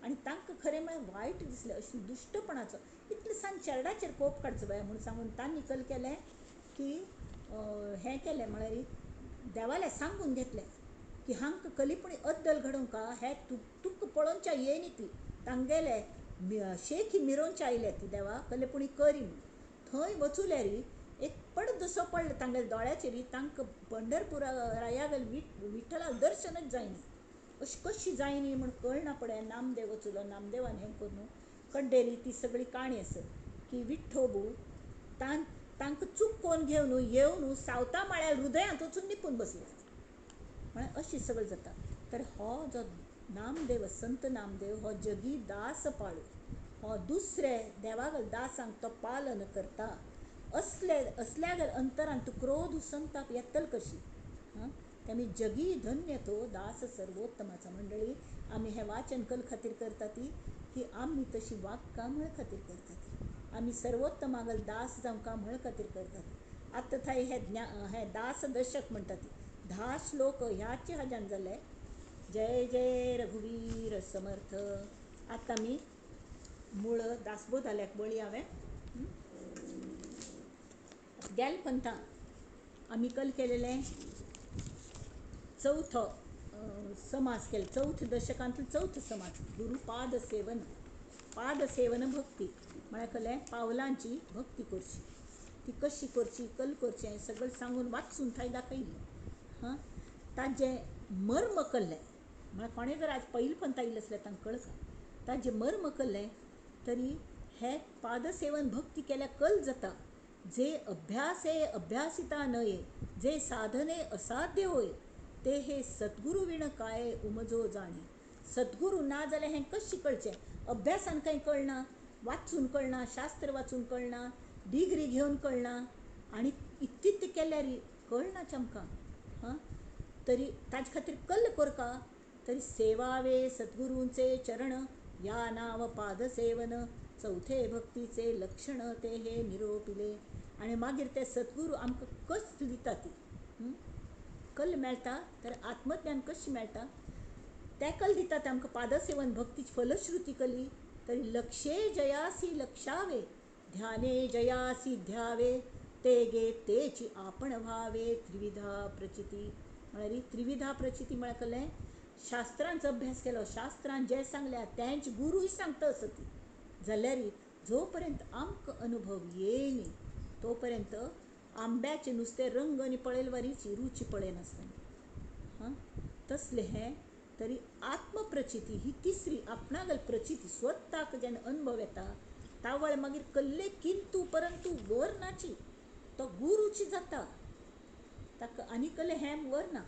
आनी तांकां खरें म्हळ्यार वायट दिसलें अशें दुश्टपणाचो इतलें सान चेरडाचेर कोप काडचो बाय म्हूण सांगून तांणी कल केलें की हें केलें म्हळ्यार देवालें सांगून घेतलें की हांकां कलिपणी अद्दल घडोवंक हे तुका पळोवच्या येयनी ती तांगेले शेखी मिरोवच्या आयल्या ती देवा कलेपुणी करी म्हूण. थंय वचुल्यार एक पडदसो पडलो तांगेल्या दोळ्याचेर, तांकां पंढरपुरा रायागेल विठ्ठला दर्शनच जायना, अशी कशी जायनी म्हूण कळना पडय. नामदेव वचुलो, नामदेवान हें करून कड्डेरी ती सगळी काणी आसा की विठ्ठोबू तांकां चुकोवन घेवन येवन सावता माळ्यार हृदयांत वचून निपून बसले म्हळ्यार अशी सगळें जाता. तर हो जो नामदेव संत नामदेव हो जगी दास पाळू, हो दुसरे देवागल दासांक तो पालन करता. असले असल्या अंतरान तूं क्रोध संताप येतल कशी. हां, तेमी जगी धन्य तो दास सर्वोत्तमाचा. मंडळी आमी हें वाचन कल खातीर करता ती की आमी तशी वागका म्हळ खातीर करता ती, आमी सर्वोत्तमागल दास जावंका म्हळ खातीर करता ती. आतां थंय हे हे दास दशक म्हणटा ती 10 श्लोक ह्याचे हाज्यान जाले. जय जय रघुवीर समर्थ. आतां आमी मूळ दासबोधाल्याक बळी हांवें गेल पंथा आमी कल केलेलें चवथो समास केलो, चवथ दशकांतलो चवथो समास गुरुपाद सेवन, पादसेवन भक्ती म्हळ्यार कलें पावलांची भक्ती करची, ती कशी करची कल करचें हें सगळें सांगून वाचून थंय दाखयलें. हां, ताजें मर्म कल्लें म्हळ्यार कोणें जर आज पयलीं पंथा आयिल्लें आसल्यार तांकां कळका ताजें मर्म कल्लें तरी हे पादसेवन भक्ती केल्यार कल जाता. जे अभ्यासे अभ्यासिता नये, जे साधने असाध्य होय, ते हे सद्गुरू विण काय उमजो जाणे. सद्गुरू ना जाल्यार हें कशें कळचें? अभ्यासान कांय कळना, वाचून कळना, शास्त्र वाचून कळना, डिग्री घेवन कळना, आनी इतलें केल्यार कळना आमकां. हां, तरी ताजे खातीर कल करका तरी सेवावे सद्गुरूंचे चरण, या नाव पादसेवन, चवथे भक्तीचे लक्षण ते हे निरोपिले. आनी मागीर ते सद्गुरू आमकां कस दिता ती कल मेळटा तर आत्मज्ञान कशें मेळटा ते कल दितात आमकां पादसेवन भक्तीची फलश्रुती कली. तरी लक्षे जयासी लक्षावे, ध्याने जयासी ध्यावे, ते गे तेची आपण व्हावे त्रिविधा प्रचिती. म्हळ्यार त्रिविधा प्रचिती म्हळ्यार कलें शास्त्रांचो अभ्यास केलो, शास्त्रान जें सांगल्या तेंच गुरूय सांगता आसत जाल्यार जो पर्यंत आमकां अनुभव येयनी तो पर्यंत आंब्याचे नुस्तें रंग आनी पळयल वरीची रुची पळयनासतना. हां, तसलें हें तरी आत्मप्रचिती ही तिसरी आपणागल प्रचिती, स्वताक जेन्ना अनुभव येता तावळ मागीर कल्ले किंतु परंतु वर नाची तो गुरूची जाता ताका आनी कल्ले हें वर ना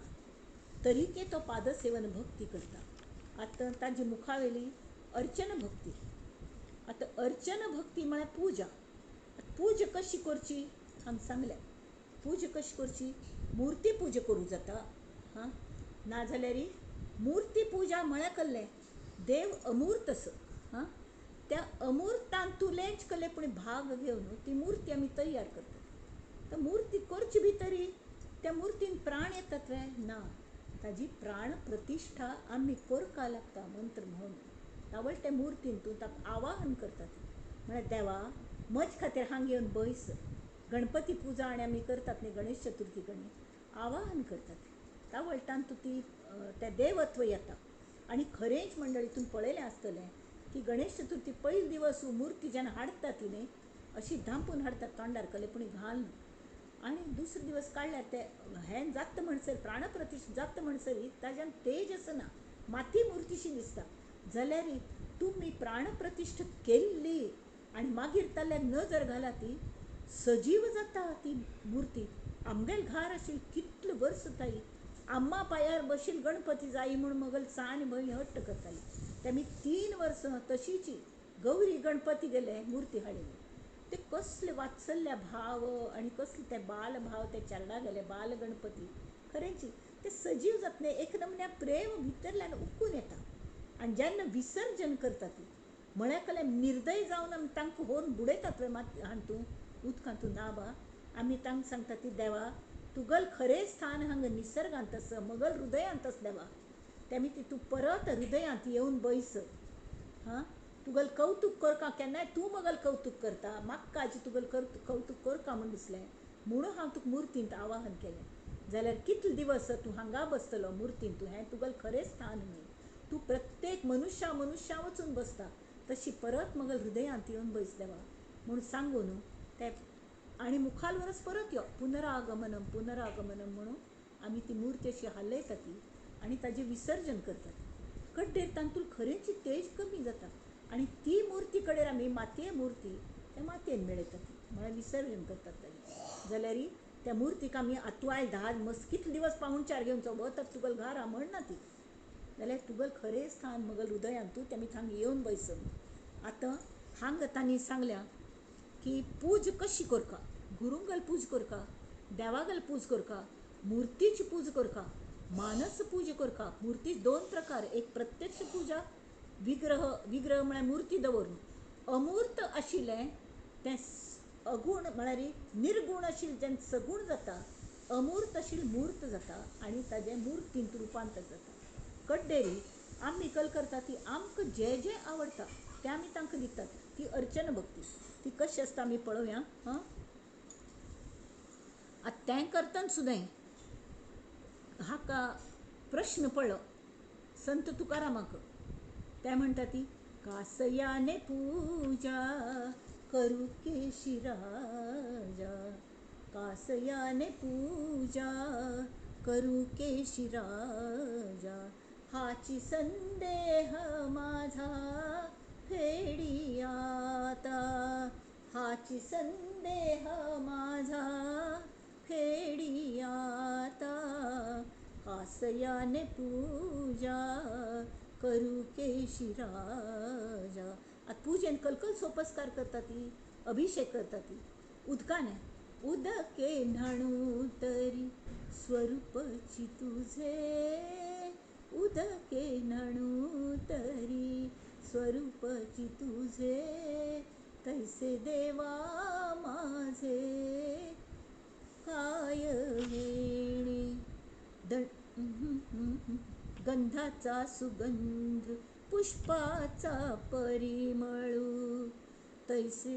तरीके तो पादसेवन भक्ती करता. आतां ताजी मुखावेली अर्चन भक्ती. आतां अर्चन भक्ती म्हळ्यार पुजा. पूजा कशी करची हांगा सांगल्या. पूजा कशी करची? मुर्ती पूजा करूं जाता. हां, नाजाल्यार मुर्ती पूजा म्हळ्यार कल्लें देव अमूर्त आसा. हां, त्या अमूर्तांतुलेंच कल्लें पूण भाग घेवन ती मुर्ती आमी तयार करतात. तर मुर्ती करची भितरी त्या मुर्तीन प्राण येतात वे ना, ताजी प्राण प्रतिश्ठा आमी करपा लागता मंत्र म्हणून. तावळ ते मुर्तीन तूं ताका आवाहन करतात, म्हळ्यार देवा म्हज खातीर हांगा येवन बैस. गणपती पुजा आनी आमी करतात न्ही गणेश चतुर्थी कडेन आवाहन करतात, तावळटान तूं ती तें देवत्व येता. आनी खरेंच मंडळी तुमी पळयलें आसतलें की गणेश चतुर्थी पयले दिवस मुर्ती जेन्ना हाडटा ती न्ही अशी धांपून हाडटात तोंडार कले पूण घालून, आनी दुसरे दिवस काडल्यार ते हें जाता म्हणसर प्राणप्रतिश्ठा जाता म्हणसर ताज्यान तेज आसना, माती मुर्तीशी दिसता. जाल्यार तुमी प्राणप्रतिश्ठा केल्ली आनी मागीर ताल्यार नजर घाला ती सजीव जाता ती मुर्ती. आमगेल घार आशिल्ली कितले वर्स ताई आम्मा पांयार बशील गणपती जाई म्हूण मगल सान भयण हट्ट करताली. तेमी 3 वर्सां तशीची गौरी गणपती गेले मुर्ती हाडली. ते कसले वात्सल्य भाव आनी कसले ते बालभाव ते चरडा गेले बाल गणपती खरेंची ते सजीव जातले. एक नमुन्या प्रेम भितरल्यान उक्कून येता. आनी जेन्ना विसर्जन करता ती म्हळ्या कले निर्दय जावन आमी तांकां व्हरून बुडयतात वे मात हातूं उदकांतू ना बा. आमी तांकां सांगता ती देवा तुगल खरें स्थान हांगा निसर्गांत आस, मगल हृदयांत आस देवा, तेमी ती तूं परत हृदयांत येवन बैस. हां तुगल कौतूक करका केन्नाय तूं मगल कौतूक करता, म्हाका आजी तुगल कौतूक करका म्हूण दिसलें म्हणून हांव तुका मुर्तींत आवाहन केलें. जाल्यार कितले दिवस तूं हांगा बसतलो मुर्तींत, तूं हें तुगल खरें स्थान न्हय, तूं प्रत्येक मनुष्या मनुष्या वचून बसता, तशी परत मगल हृदयांत येवन बैस देवा म्हूण सांगून ते आनी मुखार वरस परत यो पुनरागमनम पुनरागमनम म्हणून आमी ती मूर्ती अशी हालयता ती आनी ताजें विसर्जन करतात. कड्डेर तातूंत खरेंची तेज कमी जाता आनी ती मुर्ती कडेन आमी मातये मुर्ती ते मातयेन मेळयतात, म्हळ्यार विसर्जन करतात ताजें. जाल्यार त्या मुर्तीक आमी आतू आयल 10 मस्त कितले दिवस पावूणचार घेवचो वतात तुगल घारा म्हणना ती, जाल्यार तुगल खरें स्थान मगल हृदयांत तूं तेमी थांग येवन बैस. आतां हांगा तांणी सांगल्या की पूज कशी करका, गुरुंगल पूज करका, देवागल पूज करका, मुर्तीची पूज करका, मानस पूज करका. मुर्ती 2 प्रकार, एक प्रत्यक्ष पूजा विग्रह, विग्रह म्हळ्यार मुर्ती दवरून, अमूर्त आशिल्लें तें अगूण म्हळ्यार निर्गूण आशिल्लें जेन्ना सगूण जाता, अमूर्त आशिल्लें मूर्त जाता आनी ताजें मुर्तींत रुपांतर जाता. कड्डेरी आमी कल करता ती आमकां जें जें आवडटा तें आमी तांकां दितात, ती अर्चना भक्ती. ती कशी आसता आमी पळोवया. हां आतां तें करतना सुद्दां हाका प्रश्न पडलो संत तुकारामाक. ते म्हणटा ती कासयाने पूजा करू केशी राजा, कासयाने पूजा करू केशी राजा, हाची संदेह माझा फेडी आता, हाची संदेह माझा फेडी आता, कासयाने पूजा करू केशी राजा. आतां पुजेन कलकल सोपस्कार करता ती, अभिषेक करता ती उदकाने. उदके न्हाणू तरी स्वरूपची तुझे, उदके न्हाणू तरी स्वरूपची तुझे, तैसे देवा माझे काय वेणी. गंधाचा सुगंध पुष्पाचा परिमळू, तैसे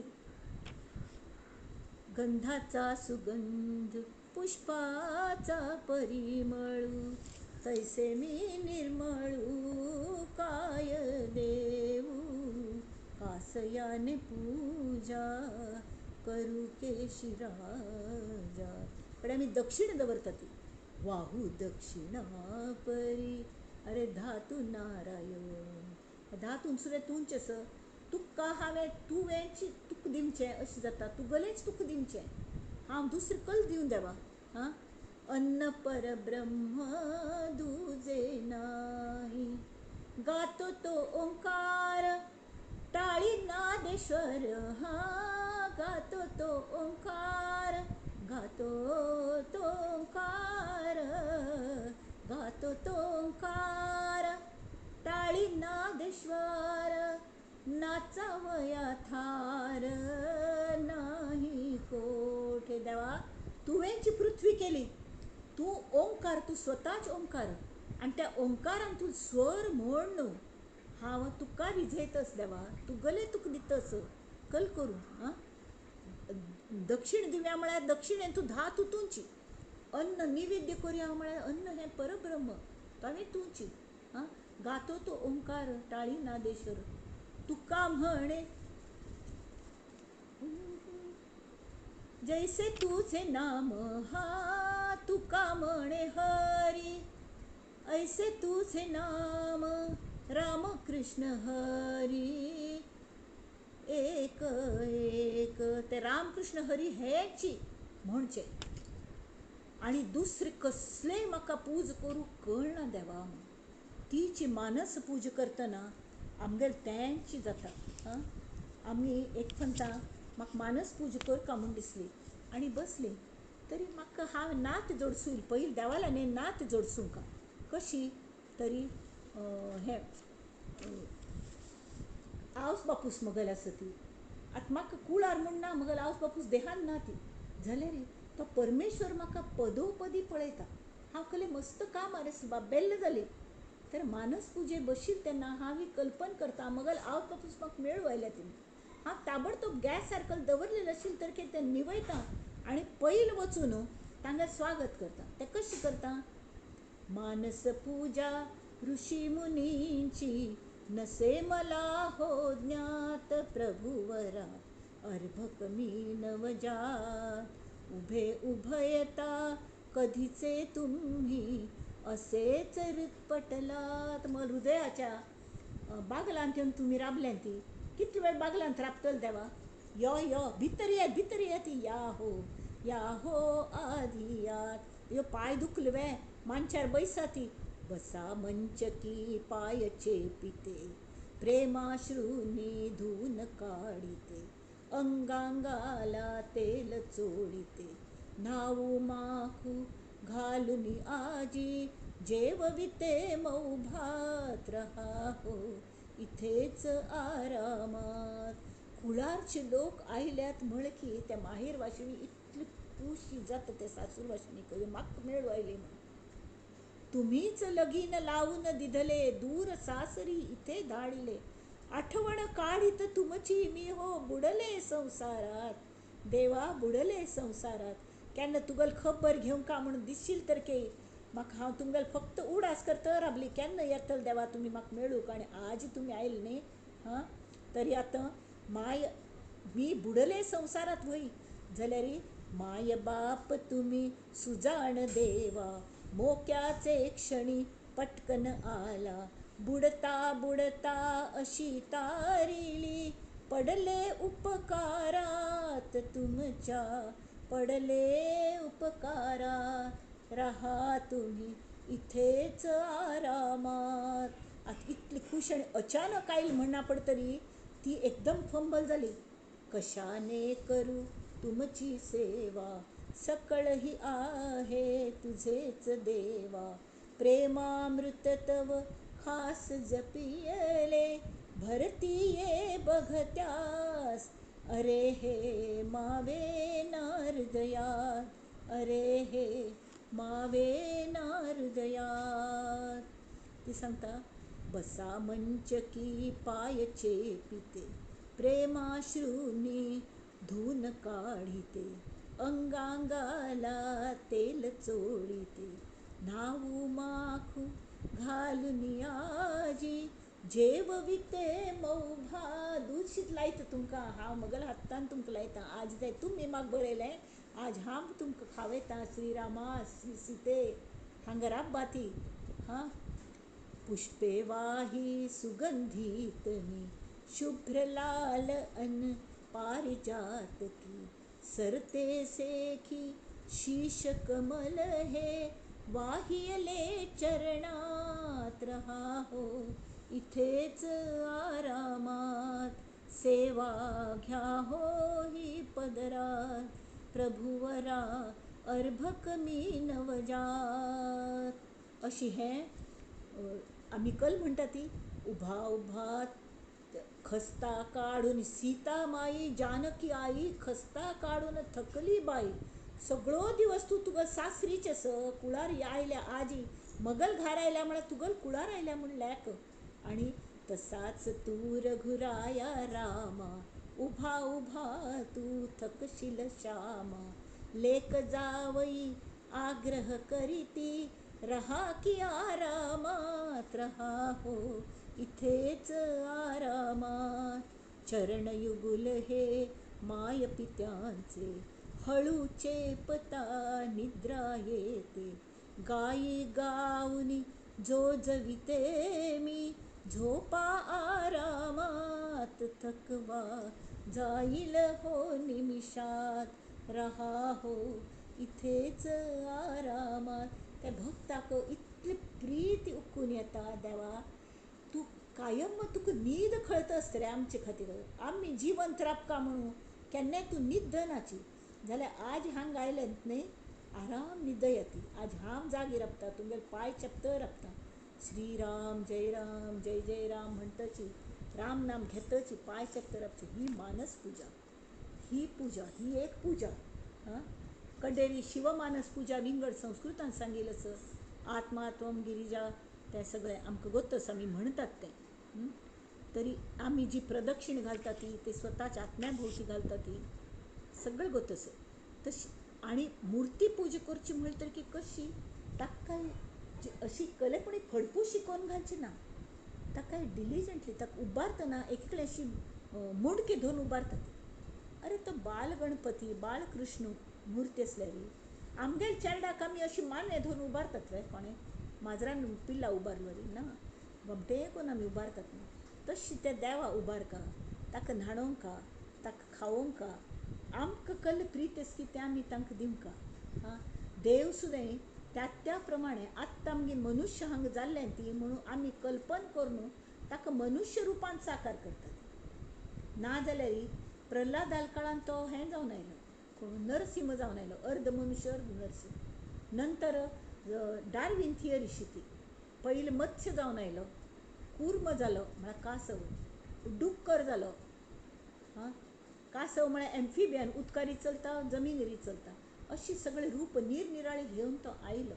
गंधाचा सुगंध पुष्पाचा परिमळू, तैसे मी निर्मळू काय देऊ, कासयाने पूजा करू केशी राजा. पण आमी दक्षिण दवरता ती वाहू दक्षिणा परी, अरे धातू नारायण, धातून सुद्दां तुमचें आसा, तुका हांवें तुवेंच तुका दिवचें अशें जाता, तुगेलेंच तुका दिवचें, हांव दुसरें कल दिवन देवा. हां अन्न परब्रह्म दुजे नाही, गातो तो ओंकार टाळी नादेश्वर, हा गातो तो ओंकार, गातो तो ओंकार, गातो तो ओंकार टाळी नादेश्वर, नाचावया थार नाही कोठे. देवा तुवेंची पृथ्वी केली, तूं ओंकार, तूं स्वताच ओंकार आनी त्या ओंकारान तूं स्वर म्हण न्हू हांव तुका रिझयतस देवा, तुगेलें तुका दितस कल करूं. आं, दक्षिण दिव्या म्हळ्यार दक्षिणेन तूं धा तुंची, अन्न निवेद्य करुया म्हळ्यार अन्न हें परब्रह्म तांवें तुंची. आं, गातो तो ओंकार टाळी नादेश्वर तुका म्हणे जैसे तुझे नाम हा तुका म्हणे हरी, ऐसे तुझे नाम राम कृष्ण हरी एक एक. ते रामकृष्ण हरी हेची म्हणचे आनी दुसरें कसलेंय म्हाका पूज करूंक कळना देवा. तीची मानस पूजा करतना आमगेर तेंची जाता. आं, आमी एक फंता म्हाका मानस पूजा करका म्हूण दिसली आनी बसली तरी म्हाका हांव नात जोडसूं पयलीं देवाला न्ही नात जोडसूंक कशी तरी हें आवस बापूस मगल आसा ती. आतां म्हाका कुळार म्हूण ना, मगल आवस बापूस देहान ना ती, जाल्यार तो परमेश्वर म्हाका पदोपदी पळयता. हांव कहलें मस्त काम आरे बेल्ल जाली. तर मानस पुजे बशील तेन्ना हांव ही कल्पना करता मगल आवस बापूस म्हाका मेळू आयल्या ती. हांव ताबडतोब गॅस सारकल दवरलेलें आशिल्लें तर कितें तें निवयता आनी पयलीं वचून तांकां स्वागत करता. तें कशें करता? मानस पूजा ऋषी मुनींची नसे मला हो ज्ञात प्रभुवरा, अर्भक मी नवजात उभे उभयता कधीचे तुम्ही असेच पटलात. मग हृदयाच्या बागलांत येवन तुमी राबल्यान ती कितले वेळ बागलांत राबतले देवा, यो यो भितर ये भितर ये ती या हो या हो आधियात. यो पांय दुखले वे मांचार बैसा ती बसा मंचकी पाय चेपिते, प्रेमाश्रूंनी धुवून काडिते, अंगांगाला तेल चोळिते, न्हावू माखू घालून आजी जेवविते मऊ भात रहा हो इथेच आरामात. कुळारचे लोक आयल्यात म्हळ की त्या माहेर वाशिनी इतली खुशी जाता त्या सासूर वाशिनी कळ्ळें म्हाका मेळू आयली म्हणून. तुम्हीच लगीन लावून दिधले दूर सासरी इथे धाडिले, आठवण काढीत तुमची मी हो बुडले संसारात, देवा बुडले संसारात. केन्ना तुगल खबर घेवंक का म्हणून दिसशील तर के म्हाका हांव तुमगेल फक्त उडास करता राबली केन्ना येतले देवा तुमी म्हाका मेळूंक आनी आज तुमी आयले न्ही. हां, तरी आतां माय मी बुडले संसारात व्हय जाल्यार माय बाप तुमी सुजाण देवा, मोक्याचे क्षणी पटकन आला, बुडता बुडता अशी तारिली, पडले उपकारात तुमच्या, पडले उपकारात रहा तुम्ही इथेच आरामात. आतां इतली खूश आनी अचानक आयली म्हणना पडतरी ती एकदम फंबल जाली. कशाने करू तुमची सेवा, सकळ ही आहे तुझेच देवा, प्रेमामृत तव खास जपियले, भरतीये बघत्यास, अरे हे मावे नारदयात, अरे हे मावे नारदयात. ती सांगता बसा मंचकी पाय चेपिते, प्रेमाश्रूंनी धुवून काढिते, अंगांगाला तेल चोळिते, न्हावू माखू घालून आजी जेवविते मऊ भात. दूद शीत लायता तुमकां हांव मगल हातान तुमकां लायता, आज जाय तुमी म्हाका बरयलें आज हांव तुमकां खावयता. श्रीरामा श्री सीते हांगा राब्बा ती. हां, पुष्पे वाही सुगंधीतनी, शुभ्र लाल अन पारिजात की, सरते सेखी शीश कमल हे, वाहियले चरणात रहा हो इथेच आरामात, सेवा घ्या हो ही पदरात, प्रभुवरा अर्भक मी नवजात. अशी हें आमी कल म्हणटा ती उभा उभा खस्ता काडून सीता माई जानकी आई, खस्ता काडून थकली बाई, सगळो दिवस तूं तुका सासरीच आस कुळार आयल्या आजी मगल घार आयल्या म्हळ्यार तुगल कुळार आयल्या म्हूण लेक. आनी तसाच तूं रघुराया रामा उभा उभा तूं थकशील श्यामा लेक जावई आग्रह करीती रहा की आरामात रहा हो इथेच आरामात. चरणयुगुल हे माय पित्यांचे हळू चेपता निद्रा येते गायी गाऊनी जो जविते मी झोपा आरामात थकवा जाईल हो निमिषात रहा हो इथेच आरामात. त्या भक्ताक इतली प्रीती उक्कून येता देवा तूं कायम तुका न्हीद खळत आसता रे आमचे खातीर, आमी जिवंत राबका म्हणून केन्नाय तूं न्हीद नाची जाल्यार आज हांगा आयलें न्हय आराम न्हीद येता. आज हांव जागी राबता तुमगेले पांय चेपत राबता श्रीराम जय राम जय जय राम म्हणटची राम नाम घेतची पांय चेपत राबची. ही मानस पूजा, ही पूजा ही एक पूजा. हां कडेरी शिवमानस पूजा विंगड संस्कृतान सांगिल्लें आसा. आत्मा त्वम गिरिजा तें सगळें आमकां गोत्त आसा आमी म्हणटात तें. तरी आमी जी प्रदक्षिण घालता ती ते स्वताच्या आत्म्या भोवती घालता ती सगळें गोत्त आसा. तशी आनी मुर्ती पूजा करची म्हणली तर की कशी ताका अशी कलेपणी फडपूस शिकोवन घालची ना, ताका डिलिजंटली ताका उबारतना एकले अशी मुंडकी धरून उबारतात. अरे तो बाल गणपती बालकृष्ण मुर्ती आसल्यार आमगेले चेरडाक आमी अशी माने धरून उबारतात वे कोणें माजरान पिल्ला उबारलो ना गोमटे कोण आमी उबारतात न्हू. तशी त्या देवा उबारका ताका न्हाणोवंका ताका खावोवंका आमकां कल प्रीत आसा की तें आमी तांकां दिवंका. आं देव सुद्दां त्या त्या प्रमाणे आत्तां आमगे मनुष्य हांगा जाल्लें ती म्हणून आमी कल्पन करून ताका मनुष्य रुपान साकार करतात. ना जाल्यार प्रल्हादाल काळान तो हें जावन आयलो कोण नरसिंह जावन आयलो अर्द मनुष्य अर्द नरसिंह. नंतर डार्विन थियरी ती पयलीं मत्स्य जावन आयलो कूर्म जालो म्हळ्यार कासव, डुक्कर जालो. हां कासव म्हळ्यार एम्फिबियन उदकारी चलता जमिनीर चलता अशी सगळे रूप निरनिराळे घेवन तो आयलो.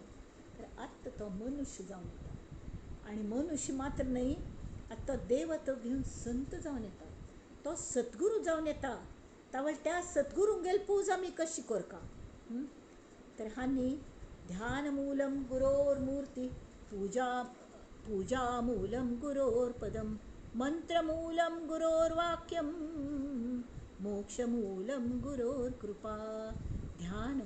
तर आत्तां तो मनुष्य जावन येता आनी मनुष्य मात्र न्हय आतां तो देवत्व घेवन संत जावन येता, तो सद्गुरू जावन येता. तावळ त्या सद्गुरूंगेल पूज आमी कशी करका. तर हांणी ध्यानमूलं गुरोर्मूर्ती पूजा पूजामूलं गुरोर्पदं मंत्रमूलं गुरोर्वाक्यं मोक्षमूलं गुरोर्कृपा. ध्यान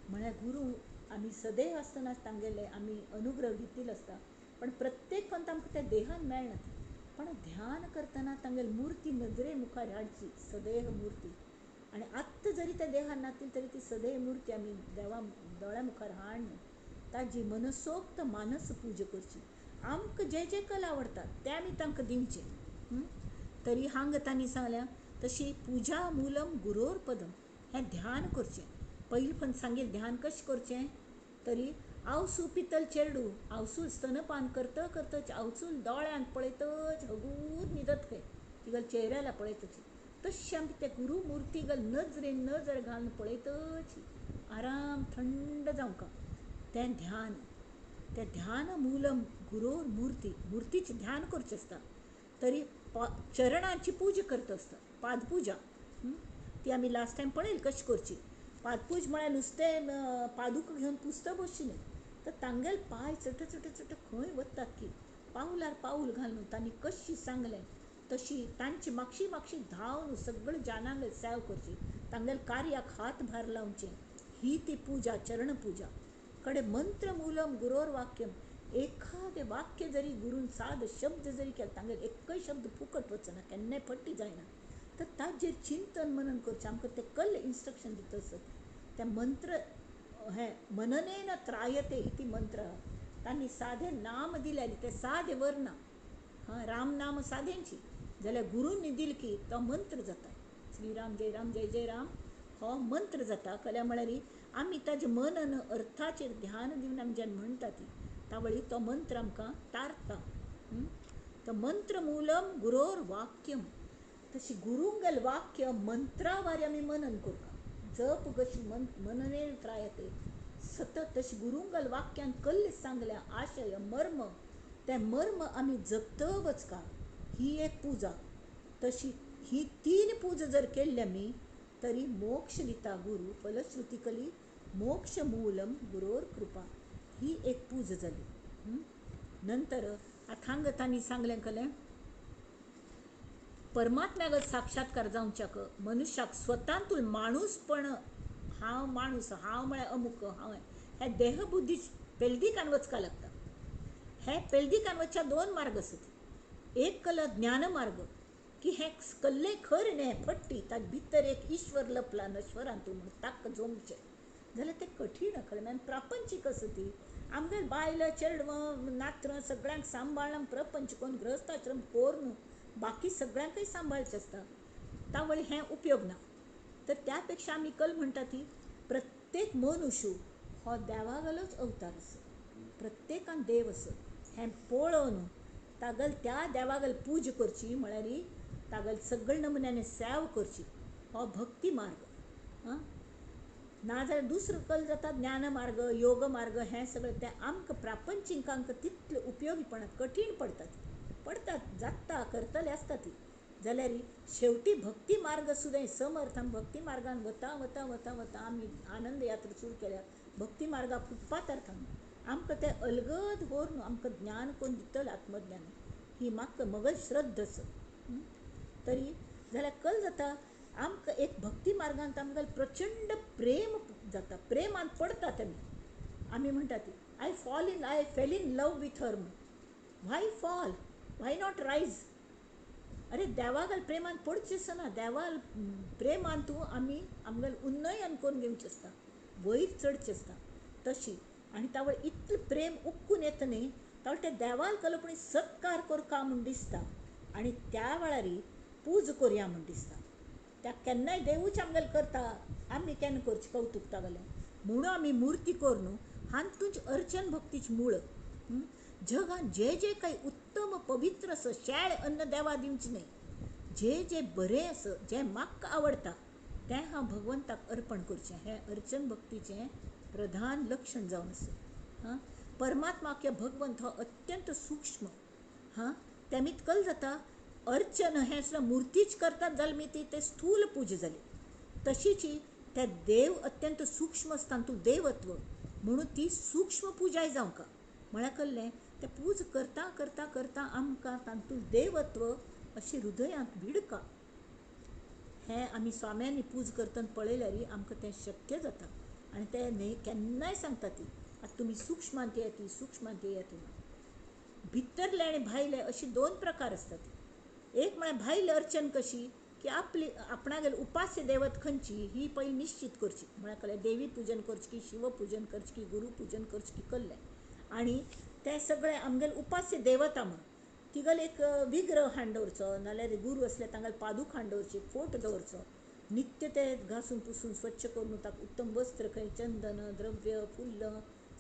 म्हळ्यार गुरू आमी सदैव आसतना तांगेले आमी अनुग्रह घेतिल्लो आसता पण प्रत्येक पंत आमकां त्या देहान मेळना. पण ध्यान करतना तांगेली मुर्ती नदरे मुखार हाडची सदैव मुर्ती आनी आत्तां जरी त्या देहान नातील तरी ती सदैव मुर्ती आमी देवा दोळ्या मुखार हाडून ताजी मनसोक्त मानस पूजा करची. आमकां जे जे कला आवडटात ते आमी तांकां दिवचे. तरी हांगा तांणी सांगल्या तशी पूजा मूलम गुरोर्पदम हें ध्यान करचें. पयलीं पण सांगील ध्यान कशें करचें तरी आवसू पितल चेरडू आवसूल स्तनपान करत करतच आवसूल दोळ्यांक पळयतच हगूर न्हिदत खंय तिगेल्या चेहऱ्याला पळयतच तशें आमी त्या गुरू मुर्ती गल नजरेन नजर घालून पळयतच आराम थंड जावंका तें ध्यान. तें ध्यान मूलम गुरोर मुर्ती मुर्तीचें ध्यान करचें आसता. तरी चरणांची पूजा करता आसता पादपूजा ती आमी लास्ट टायम पळयली कशी करची. पादपूज म्हळ्यार नुस्तें पादुका घेवन पुजता बसची न्हय तर तांगेले पांय चट चट चट खंय वतात की पावलार पावल घालून तांणी कशी सांगलें तशी तांची मागशी मागशी धांवन सगळे जानांक सेव करची तांगेले कार्याक हातभार लावचें ही ती पूजा चरण पूजा. कडे मंत्रमूलम गुरोर वाक्यम एखादें वाक्य जरी गुरून साद शब्द जरी केलो तांगेले एकय शब्द फुकट वचना केन्नाय फटी जायना. तर ताजेर चिंतन मनन करचें आमकां ते कल इन्स्ट्रक्शन दिता आसत त्या मंत्र हें मननेन त्रायते इति मंत्र तांणी साधे नाम दिले ते साधे वर्ण हां राम नाम साधेंची जाल्यार गुरूंनी दिल की तो मंत्र जाता श्रीराम जय राम जय जय राम हो मंत्र जाता. कल्या म्हळ्यार आमी ताजें मनन अर्थाचेर ध्यान दिवन आमी जेन्ना म्हणटा ती तावळी तो मंत्र आमकां तारता. तो मंत्रमूलम गुरोर वाक्यम तशी गुरूंगेल वाक्य मंत्रावारी आमी मनन करता जप कशी मननेन त्रायते सतत तशी गुरुंगल वाक्यान कल्ले सांगल्या आशय मर्म तें मर्म आमी जगतवच का ही एक पुजा. तशी ही तीन पूजा जर केल्ली आमी तरी मोक्ष दिता गुरू फलश्रुती कली मोक्ष मूलम गुरोर कृपा ही एक पूजा जाली. नंतर आतां हांगा तांणी सांगलें कलें परमात्म्यागत साक्षात्कार जावच्याक मनुष्याक स्वतांतूल माणूसपण हांव माणूस हांव म्हळ्यार अमुक हांव हे देहबुद्धी पेलदिकान वचका लागता. हे पेलदिकान वचच्या दोन मार्ग आसत. एक कल ज्ञानमार्ग की हें कल्लें खरें न्हय फट्टी ताचे भितर एक ईश्वर लपला नश्वरांतू म्हूण ताका जोमचें जाल्यार तें कठीण खरें म्हळ्यार प्रापंचीक आसा ती आमगेर बायलां चेडवां नातरां सगळ्यांक सांबाळून प्रपंच करून गृहस्थाश्रम करून बाकी सगळ्यांकय सांबाळचें आसता तावळ हें उपयोग ना. तर त्या पेक्षा आमी कल म्हणटा ती प्रत्येक मनुष्य हो देवागलोच अवतार आसा प्रत्येकान देव आसा हें पळोवन तागल त्या देवागल पूजा करची म्हळ्यार तागल सगळे नमुन्याने सेव करची हो भक्ती मार्ग. आं नाजाल्यार दुसरो कल जाता ज्ञानमार्ग योग मार्ग हें सगळें तें आमकां प्रापंचिकांक तितलें उपयोगीपणा कठीण पडतात पडतात जाता करतले आसता ती जाल्यार शेवटी भक्ती मार्ग सुद्दां समर्थान भक्ती मार्गान वता वता वता वता आमी आनंद यात्रा सुरू केल्या भक्ती मार्गा फुटपाथार थावन आमकां तें अलगद व्हरून आमकां ज्ञान कोण दितलें आत्मज्ञान ही म्हाका मगल श्रद्धा आसा. तरी जाल्यार कल जाता आमकां एक भक्ती मार्गांत आमकां प्रचंड प्रेम जाता प्रेमान पडतात आमी आमी म्हणटा ती I fell in love with her म्हूण. Why fall why not rise? अरे देवागल प्रेमान पडचें आसना देवाल प्रेमान तूं आमी आमगेलें उन्नयन करून घेवचें आसता वयर चडचें आसता. तशी आनी तावळ इतलें प्रेम उक्कून येता न्ही तावळ तें देवाल कल्पणी सत्कार करका म्हूण दिसता आनी त्या वेळार पूज करया म्हूण दिसता. त्या केन्नाय देवूच आमगेलें करता आमी केन्ना करचें कवतूक तागेलें म्हणून आमी मुर्ती करून हातूंत अर्चन भक्तीचें मूळ. जगान जे जे काही उत्तम पवित्र आसा शेळ अन्न देवा दिवचें न्हय जे जे बरें आसा जें म्हाका आवडटा तें हांव भगवंताक अर्पण करचें हें अर्चन भक्तीचें प्रधान लक्षण जावन आसा. हां परमात्मा किंवा भगवंत हो अत्यंत सूक्ष्म. हां तेमीत कल जाता अर्चन हें सुद्दां मुर्तीच करतात जाल्यार मी ती तें स्थूल पूजा जाली तशीच ते देव अत्यंत सूक्ष्म आसता तूं देवत्व म्हणून ती सूक्ष्म पुजाय जावंका म्हळ्यार कळ्ळें तें पूज करता करता करता आमकां तातूंत देवत्व अशें हृदयांत भिडका हें आमी स्वाम्यांनी पूज करतना पळयल्यार आमकां तें शक्य जाता. आनी ते न्हय केन्नाय सांगता ती आतां तुमी सूक्ष्मांत येती सूक्ष्मांत येती भितरले आनी भायले अशे दोन प्रकार आसतात. एक म्हळ्यार भायले अर्चन कशी की आपली आपणागेर उपास्य देवत खंयची ही पयली निश्चीत करची म्हळ्यार कळ्ळें देवी पुजन करचें की शिव पुजन करचें की गुरू पुजन करचें की कळ्ळें आनी तें सगळें आमगेलें उपास्य देवता म्हूण तिगेलो एक विग्रह हाडून दवरचो नाल्यार गुरू आसल्यार तांगेले पादूक हाडून दवरची फोटो दवरचो नित्य ते घासून पुसून स्वच्छ करून ताका उत्तम वस्त्र खंय चंदन द्रव्य फुल्ल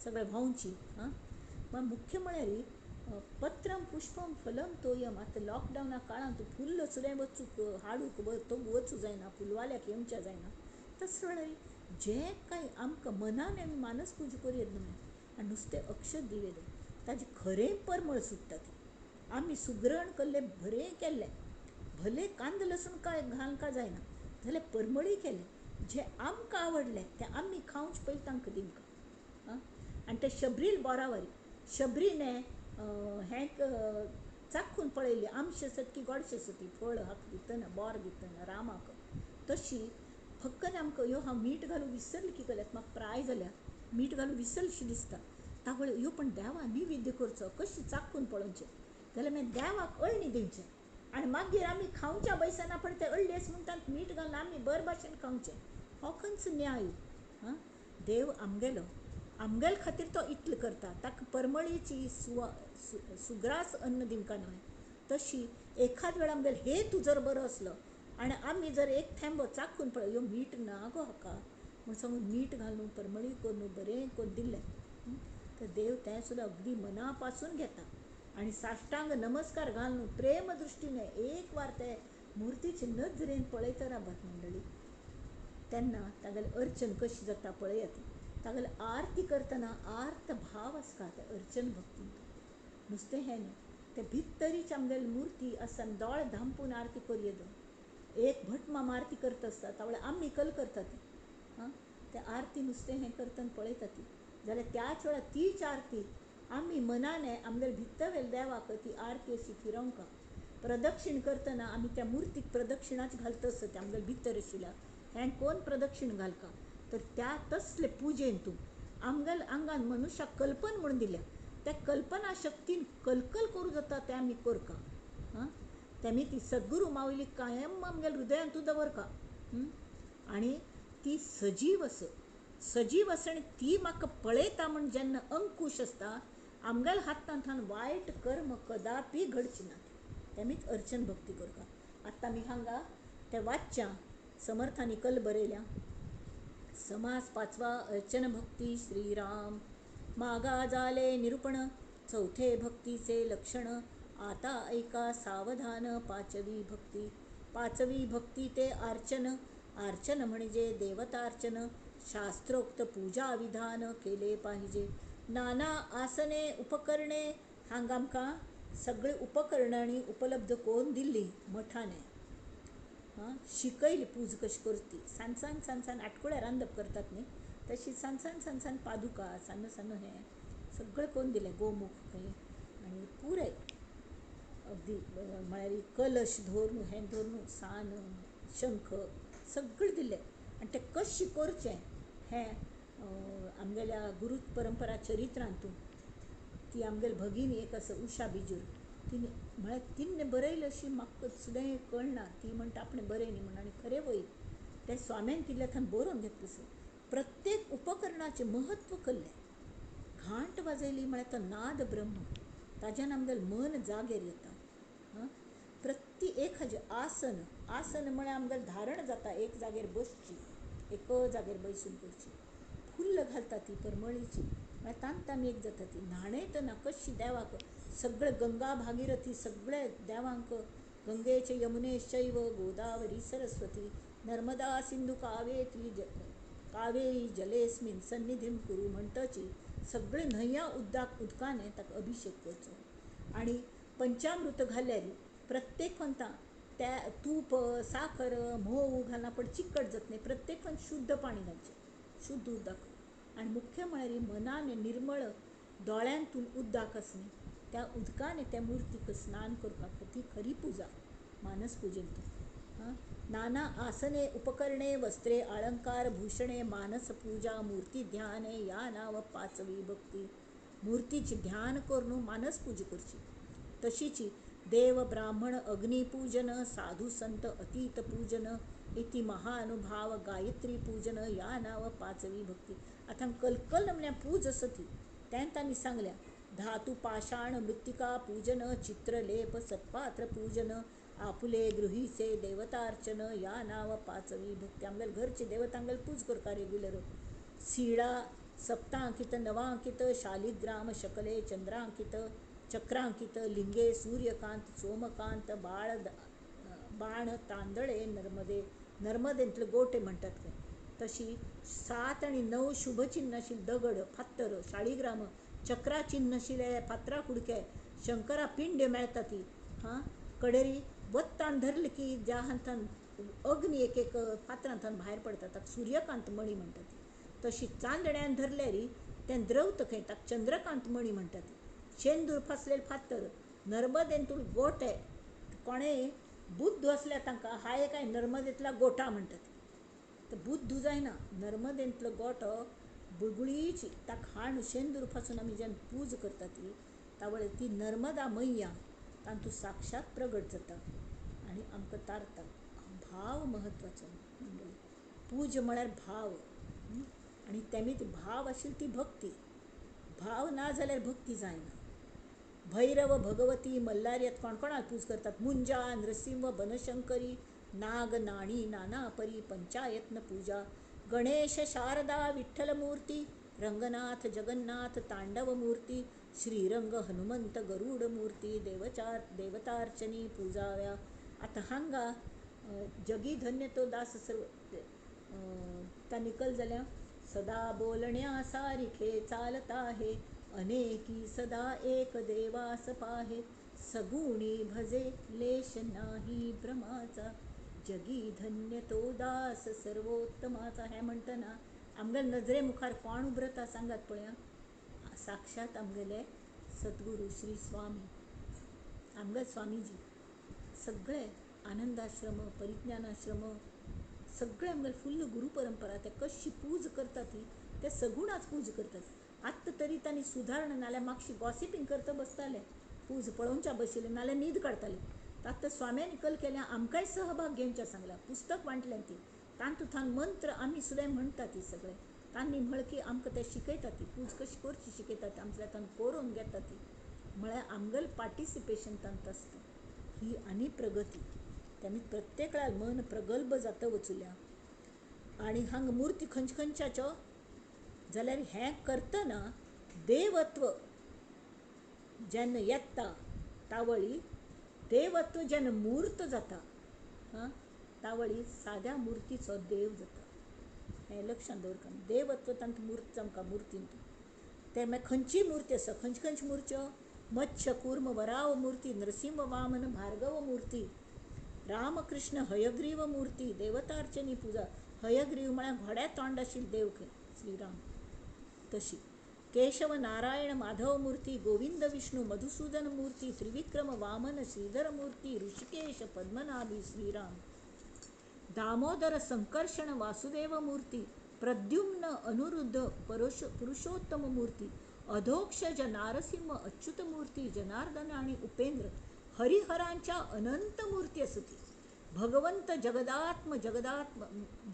सगळें व्हांवची. आं मागीर मुख्य म्हळ्यार पत्रम पुष्पम फलम तोयम. आतां लॉकडावना काळांत फुल्ल सुद्दां वचूंक हाडूंक वचूं जायना फुलवाल्याक येवचें जायना. तस वेळार जें कांय आमकां मनान आमी मानस पूजा करूं न्हय आनी नुस्तें अक्षत दिवें ताजें खरें परमळ सुट्टा ती आमी सुग्रण केल्लें बरें केल्लें भले कांदो लसूण कांय घालूंक जायना जाल्यार परमळी केलें जें आमकां आवडलें तें आमी खावचें पयलीं तांकां दिवंक. आं आनी ते शबरील बोरावरी शबरीने हें चाखून पळयली आमशें आसत की गोडशें आसत ती फळ हाका दितना बोर दितना रामाक तशी फक्त आमकां ह्यो हांव मीठ घालूं विसरलें की जाल्यार म्हाका प्राय जाल्या मीठ घालूं विसरलें दिसता तावळ ह्यो पण देवा निवेद्य करचो कशें चाखून पळोवचें जाल्यार मागीर देवाक अळणी दिवचें आनी मागीर आमी खावच्या बैसना पण ते अळणी आसा म्हूण तांकां मीठ घालून आमी बरे भाशेन खावचें हो खंयचो न्याय? आं देव आमगेलो आमगेले खातीर तो इतलो करता ताका परमळीची सुग्रास अन्न दिवंक न्हय. तशी एखाद वेळा आमगेलो हेतू जर बरो आसलो आनी आमी जर एक थेंबो चाखून पळय ह्यो मीठ ना गो हाका म्हूण सांगून मीठ घालून परमळी करून बरें करून दिलें तर देव तें सुद्दां अगदी मना पासून घेता आनी साश्टांग नमस्कार घालून प्रेम दृश्टीने एक वार ते मुर्तीचे नदरेन पळयत राबात मंडळी. तेन्ना तागेलें अर्चन कशें जाता पळयात. तागेली आरती करतना आर्त भाव आसता त्या अर्चन भक्तींत. नुस्तें हें न्हय, ते भितरीच आमगेली मुर्ती आसा आनी दोळे धांपून आरती करुया. एक भटमाम आरती करता आसता तावळ आमी कल करता ती. आं, ते आरती नुस्तें हें करतना पळयता ती जाल्यार त्याच वेळार तीच आरती आमी मनाने आमगेले भितर वेल्या देवाक ती आरती अशी फिरोवंक. प्रदक्षिण करतना आमी त्या मुर्तीक प्रदक्षिणाच घालता आसता ते आमगेले भितर आशिल्ल्या हें कोण प्रदक्षिण घालका तर त्या तसले पुजेन तूं आमगेले आंगान मनुष्याक कल्पना म्हणून दिल्या त्या कल्पना शक्तीन कलकल करूं जाता तें आमी करका. आं, तेमी ती सद्गुरू माऊली कायम आमगेले हृदयान तूं दवरका. आनी ती सजीव आसा, सजीव आसा आनी ती म्हाका पळयता म्हूण जेन्ना अंकुश आसता आमगेल्या हातांतल्यान वायट कर्म कदापी घडची ना. तेमीच अर्चन भक्ती करका. आतां आमी हांगा ते वाचच्या समर्थांनी कल बरयल्या. समास पांचवा अर्चन भक्ती श्रीराम. मागा जाले निरूपण चौथे भक्तीचे लक्षण. आता ऐका सावधान पाचवी भक्ती. पाचवी भक्ती ते अर्चन. अर्चन म्हणजे देवतार्चन. शास्त्रोक्त पूजा विधान केले पाहिजे. नाना आसने उपकरणे हांगा आमकां सगळे उपकरणांनी उपलब्ध करून दिल्ली मठाने. हां, शिकयली पूज कशी करची. सान सान सान सान आटकुळ्या रांदप करतात न्ही तशी सान सान सान सान पादुका सान सान हें सगळें करून दिलें. गोमुख खंय आनी पुराय अगदी म्हळ्यार कलश धरून हें धरून सान शंख सगळें दिलें. आनी तें कशें करचें हें आमगेल्या गुरू परंपरा चरित्रांतून ती आमगेली भगिनी एक आसा उषा बिजूर तिणें म्हळ्यार तिणें बरयलें अशी म्हाका सुद्दां कळना. ती म्हणटा आपणें बरयलें म्हूण आनी खरें वयर तें स्वाम्यान तितल्या थंय बरोवन घेतलें. सर प्रत्येक उपकरणाचें म्हत्व कळ्ळें. घांट वाजयली म्हळ्यार तो नाद ब्रह्म, ताज्यान आमगेलें मन जागेर येता. आं, प्रत्येक एक हाजें आसन, आसन म्हळ्यार आमगेलें धारण जाता. एक जाग्यार बसची, एक जाग्यार बसून करची. फुल्ल घालता ती परमळीची म्हळ्यार तांत आमी एक जाता. ती न्हाणयतना कशी देवाक सगळे गंगा भागीरथी सगळे देवांक गंगेचे यमुनेशैव गोदावरी सरस्वती नर्मदा सिंधू कावेत्री कावेरी जलेस्मिन सन्निधीम कुरू म्हणटची सगळे न्हंया उदकाने ताका अभिशेक करचो. आनी पंचामृत घाल्यार प्रत्येक म्हणटा त्या तूप साखर म्होंव घालना पण चिकट जात न्ही. प्रत्येक शुद्ध पाणी घालचें, शुद्ध उदक. आनी मुख्य म्हळ्यार मनान निर्मळ दोळ्यांतून उदक आसलें त्या उदकान त्या मुर्तीक स्नान करपाक ती खरी पुजा मानस पुजेंत. नाना आसने उपकरणे वस्त्रे अलंकार भूषणे मानस पूजा मूर्ती ध्याने या नाव पाचवी भक्ती. मूर्तीची ध्यान करून मानस पूजा करची. तशीची देव ब्राह्मण अग्निपूजन साधू संत अतीत पूजन इति महानुभाव गायत्री पूजन या नाव पाचवी भक्ती. आतां कलकल म्हळ्यार पूज आसा ती तें तांणी सांगल्या. धातू पाषाण मृत्तिका पूजन चित्रलेप सत्पात्र पूजन आपुले गृहीचे देवतार्चन या नाव पाचवी भक्ती. आमगेले घरचे देवतांगेले पूज करता रेगुलर. सिळा सप्तांकित नवांकित शालिग्राम शकले चंद्रांकित चक्रांकित लिंगे सूर्यकांत सोमकांत बाळ बाण तांदळे नर्मदे. नर्मदेंतले गोटे म्हणटात खंय. तशी 7 आणि 9 शुभचिन्ह आशिल्ले दगड फातर शाळीग्राम चक्रा चिन्ह आशिल्ले फातरा कुडके शंकरा पिंड मेळटा ती. हां, कडेरी वत्तान धरले की ज्या हातान अग्नी एक एक फातरांतल्यान भायर पडटा ताका सूर्यकांत मणी म्हणटा ती. तशी चांदण्यान धरल्यार तें द्रवत खंय ताका चंद्रकांत मणी म्हणटा ती. शेंदूर फासलेले फातर नर्मदेंतूल गोटे कोणेय बुद्ध आसल्यार तांकां हा एक नर्मदेंतला गोटा म्हणटात. तर बुद्ध जायना, नर्मदेंतलो गोटो बुळबुळीची ताका हाण शेंदूर फासून आमी जेन्ना पूज करता ती तावळ ती नर्मदा मैया तातूंत साक्षात प्रगट जाता आनी आमकां तारता. भाव म्हत्वाचो मंडळी, पूज म्हळ्यार भाव. आनी तेमी भाव आशिल्ली ती भक्ती. भाव ना जाल्यार भक्ती जायना. भैरव भगवती मल्हार्यात कोण कोणाक पूज करतात. मुंजा नृसिंह बनशंकरी नाग नाणी नाना परी पंचायत्न पूजा गणेश शारदा विठ्ठलमूर्ती रंगनाथ जगन्नाथ तांडवमूर्ती श्रीरंग हनुमंत गरुड मूर्ती देवतार्चनी पूजाव्या. आतां हांगा जगी धन्य तो दास सर्व ता निकल जाल्यार सदा बोलण्या सारिखे चालता हे, अनेकी सदा एक देवास पाहे, सगुणी भजे लेश नाही भ्रमाचा, जगी धन्य तो दास सर्वोत्तमाचा. हें म्हणटना आमगेले नजरे मुखार कोण उबरता सांगात पळया, साक्षात आमगेले सद्गुरू श्री स्वामी, आमगेले स्वामीजी. सगळे आनंदाश्रम, परिज्ञानाश्रम, सगळे आमगेले फुल्ल गुरू परंपरा ते कशी पूज करता ती ते सगुणाच पूज करतात. आत्तां तरी तांणी सुदारणा, नाल्यार मातशी गॉसिपींग करता बसताले, पूज पळोवच्या बशिल्ले, नाल्यार न्हीद काडटाले. आतां स्वाम्यान कल केल्या, आमकांय सहभाग घेवच्या सांगला, पुस्तक वांटलें ती, तातूंत मंत्र आमी सुद्दां म्हणटा ती सगळे. तांणी म्हळ की आमकां ते शिकयता ती पूज कशी करची शिकयतात, आमच्या तांकां करून घेता ती, म्हळ्यार आमगेलें पार्टिसिपेशन तांत आसता. ही आनी प्रगती तेमी प्रत्येक मन प्रगल्भ जाता वचुल्या. आनी हांगा मुर्ती खंयच्या खंयच्याच्यो जाल्यार हें करतना देवत्व जेन्ना येता तावळी, देवत्व जेन्ना मूर्त जाता तावळी साद्या मुर्तीचो देव जाता. हें लक्षांत दवरता, देवत्व तांकां मूर्त आमकां मुर्तींत ते मागीर खंयची मूर्ती आसा, खंयची खंयची मुर्त्यो, मत्स्य कूर्म वराव मूर्ती, नरसिंह वामन भार्गव मूर्ती, रामकृष्ण हयग्रीव मूर्ती, देवतार्चनी पुजा. हयग्रीव म्हळ्यार घोड्या तोंड आशिल्ले देव खंय श्रीराम, तशी केशव नारायण माधव मूर्ती, गोविंद विष्णू मधुसूदन मूर्ती, त्रिविक्रम वामन श्रीधर मूर्ती, ऋषिकेश पद्मनाभी श्रीराम, दामोदर संकर्षण वासुदेव मूर्ती, प्रद्युम्न अनुरुद्ध पुरुषोत्तम मूर्ती, अधोक्षज नारसिंह अच्युत मूर्ती, जनार्दन आणि उपेंद्र हरिहरांच्या अनंत मूर्ती असती, भगवंत जगदात्म जगदात्म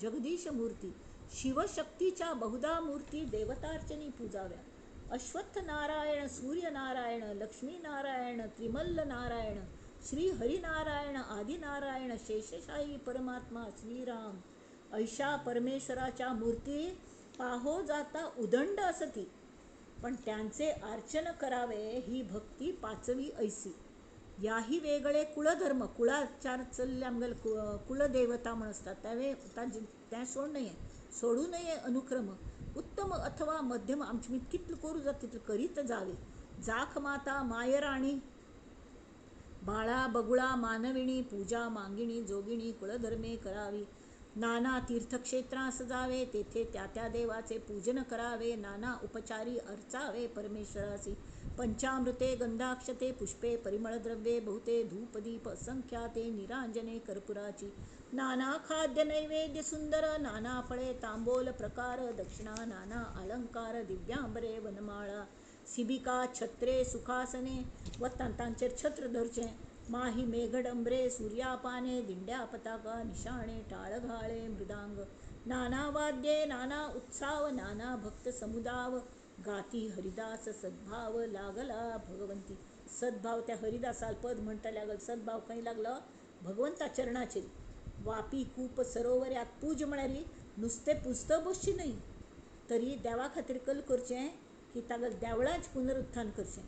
जगदीश मूर्ती, शिवशक्तीच्या बहुधा मूर्ती देवतार्चनी पूजाव्या, अश्वत्थ नारायण सूर्यनारायण लक्ष्मीनारायण त्रिमल्ल नारायण श्री हरिनारायण आदिनारायण शेषशाही परमात्मा श्रीराम ऐशा परमेश्वराच्या मूर्ती पाहो जाता उदंड असती, पण त्यांचे अर्चन करावे ही भक्ती पाचवी ऐसी. याही वेगळे कुळधर्म कुळाचार चल्ले आमगेले कुलदेवता म्हण आसता त्यावे तें सोड नये, सोडू नये अनुक्रम उत्तम अथवा मध्यम आमचे कितले करूं जाता तितले करीत जावे. जाख माता मायराणी बाळा बगुळा मानविणी पूजा मांगिणी जोगिणी कुळधर्मे करावी. नाना तीर्थक्षेत्रां सजावे तेथे त्या त्या देवाचे पूजन करावे. नाना उपचारी अर्चावे परमेश्वरासी. पंचामृते गंधाक्षते पुष्पे परिमळद्रव्ये बहुते धूपदीप असंख्याते निरांजने कर्पुराची. नाना खाद्य नैवेद्य सुंदर नाना फळे तांबोल प्रकार दक्षिणा नाना अलंकार दिव्यांबरे वनमाळा सिबिका छत्रे सुखासने वतान तांचेर छत्र धरचें. माही मेघडंबरे सूर्यापाने दिंड्या पताका निशाणे टाळघाळे मृदांग नाना वाद्ये नाना उत्साव नाना भक्त समुदाव गाती हरिदास सद्भाव लागला भगवंती. सद्भाव त्या हरिदासाल पद म्हणटा लागल. सद्भाव खंय लागलो? भगवंता चरणाचेर. वापी कूप सरोवरात पूज म्हळ्यार नुस्तें पुजत बसचें न्हय, तरी देवा खातीर कल करचें की ताका देवळांच पुनरुत्थान करचें.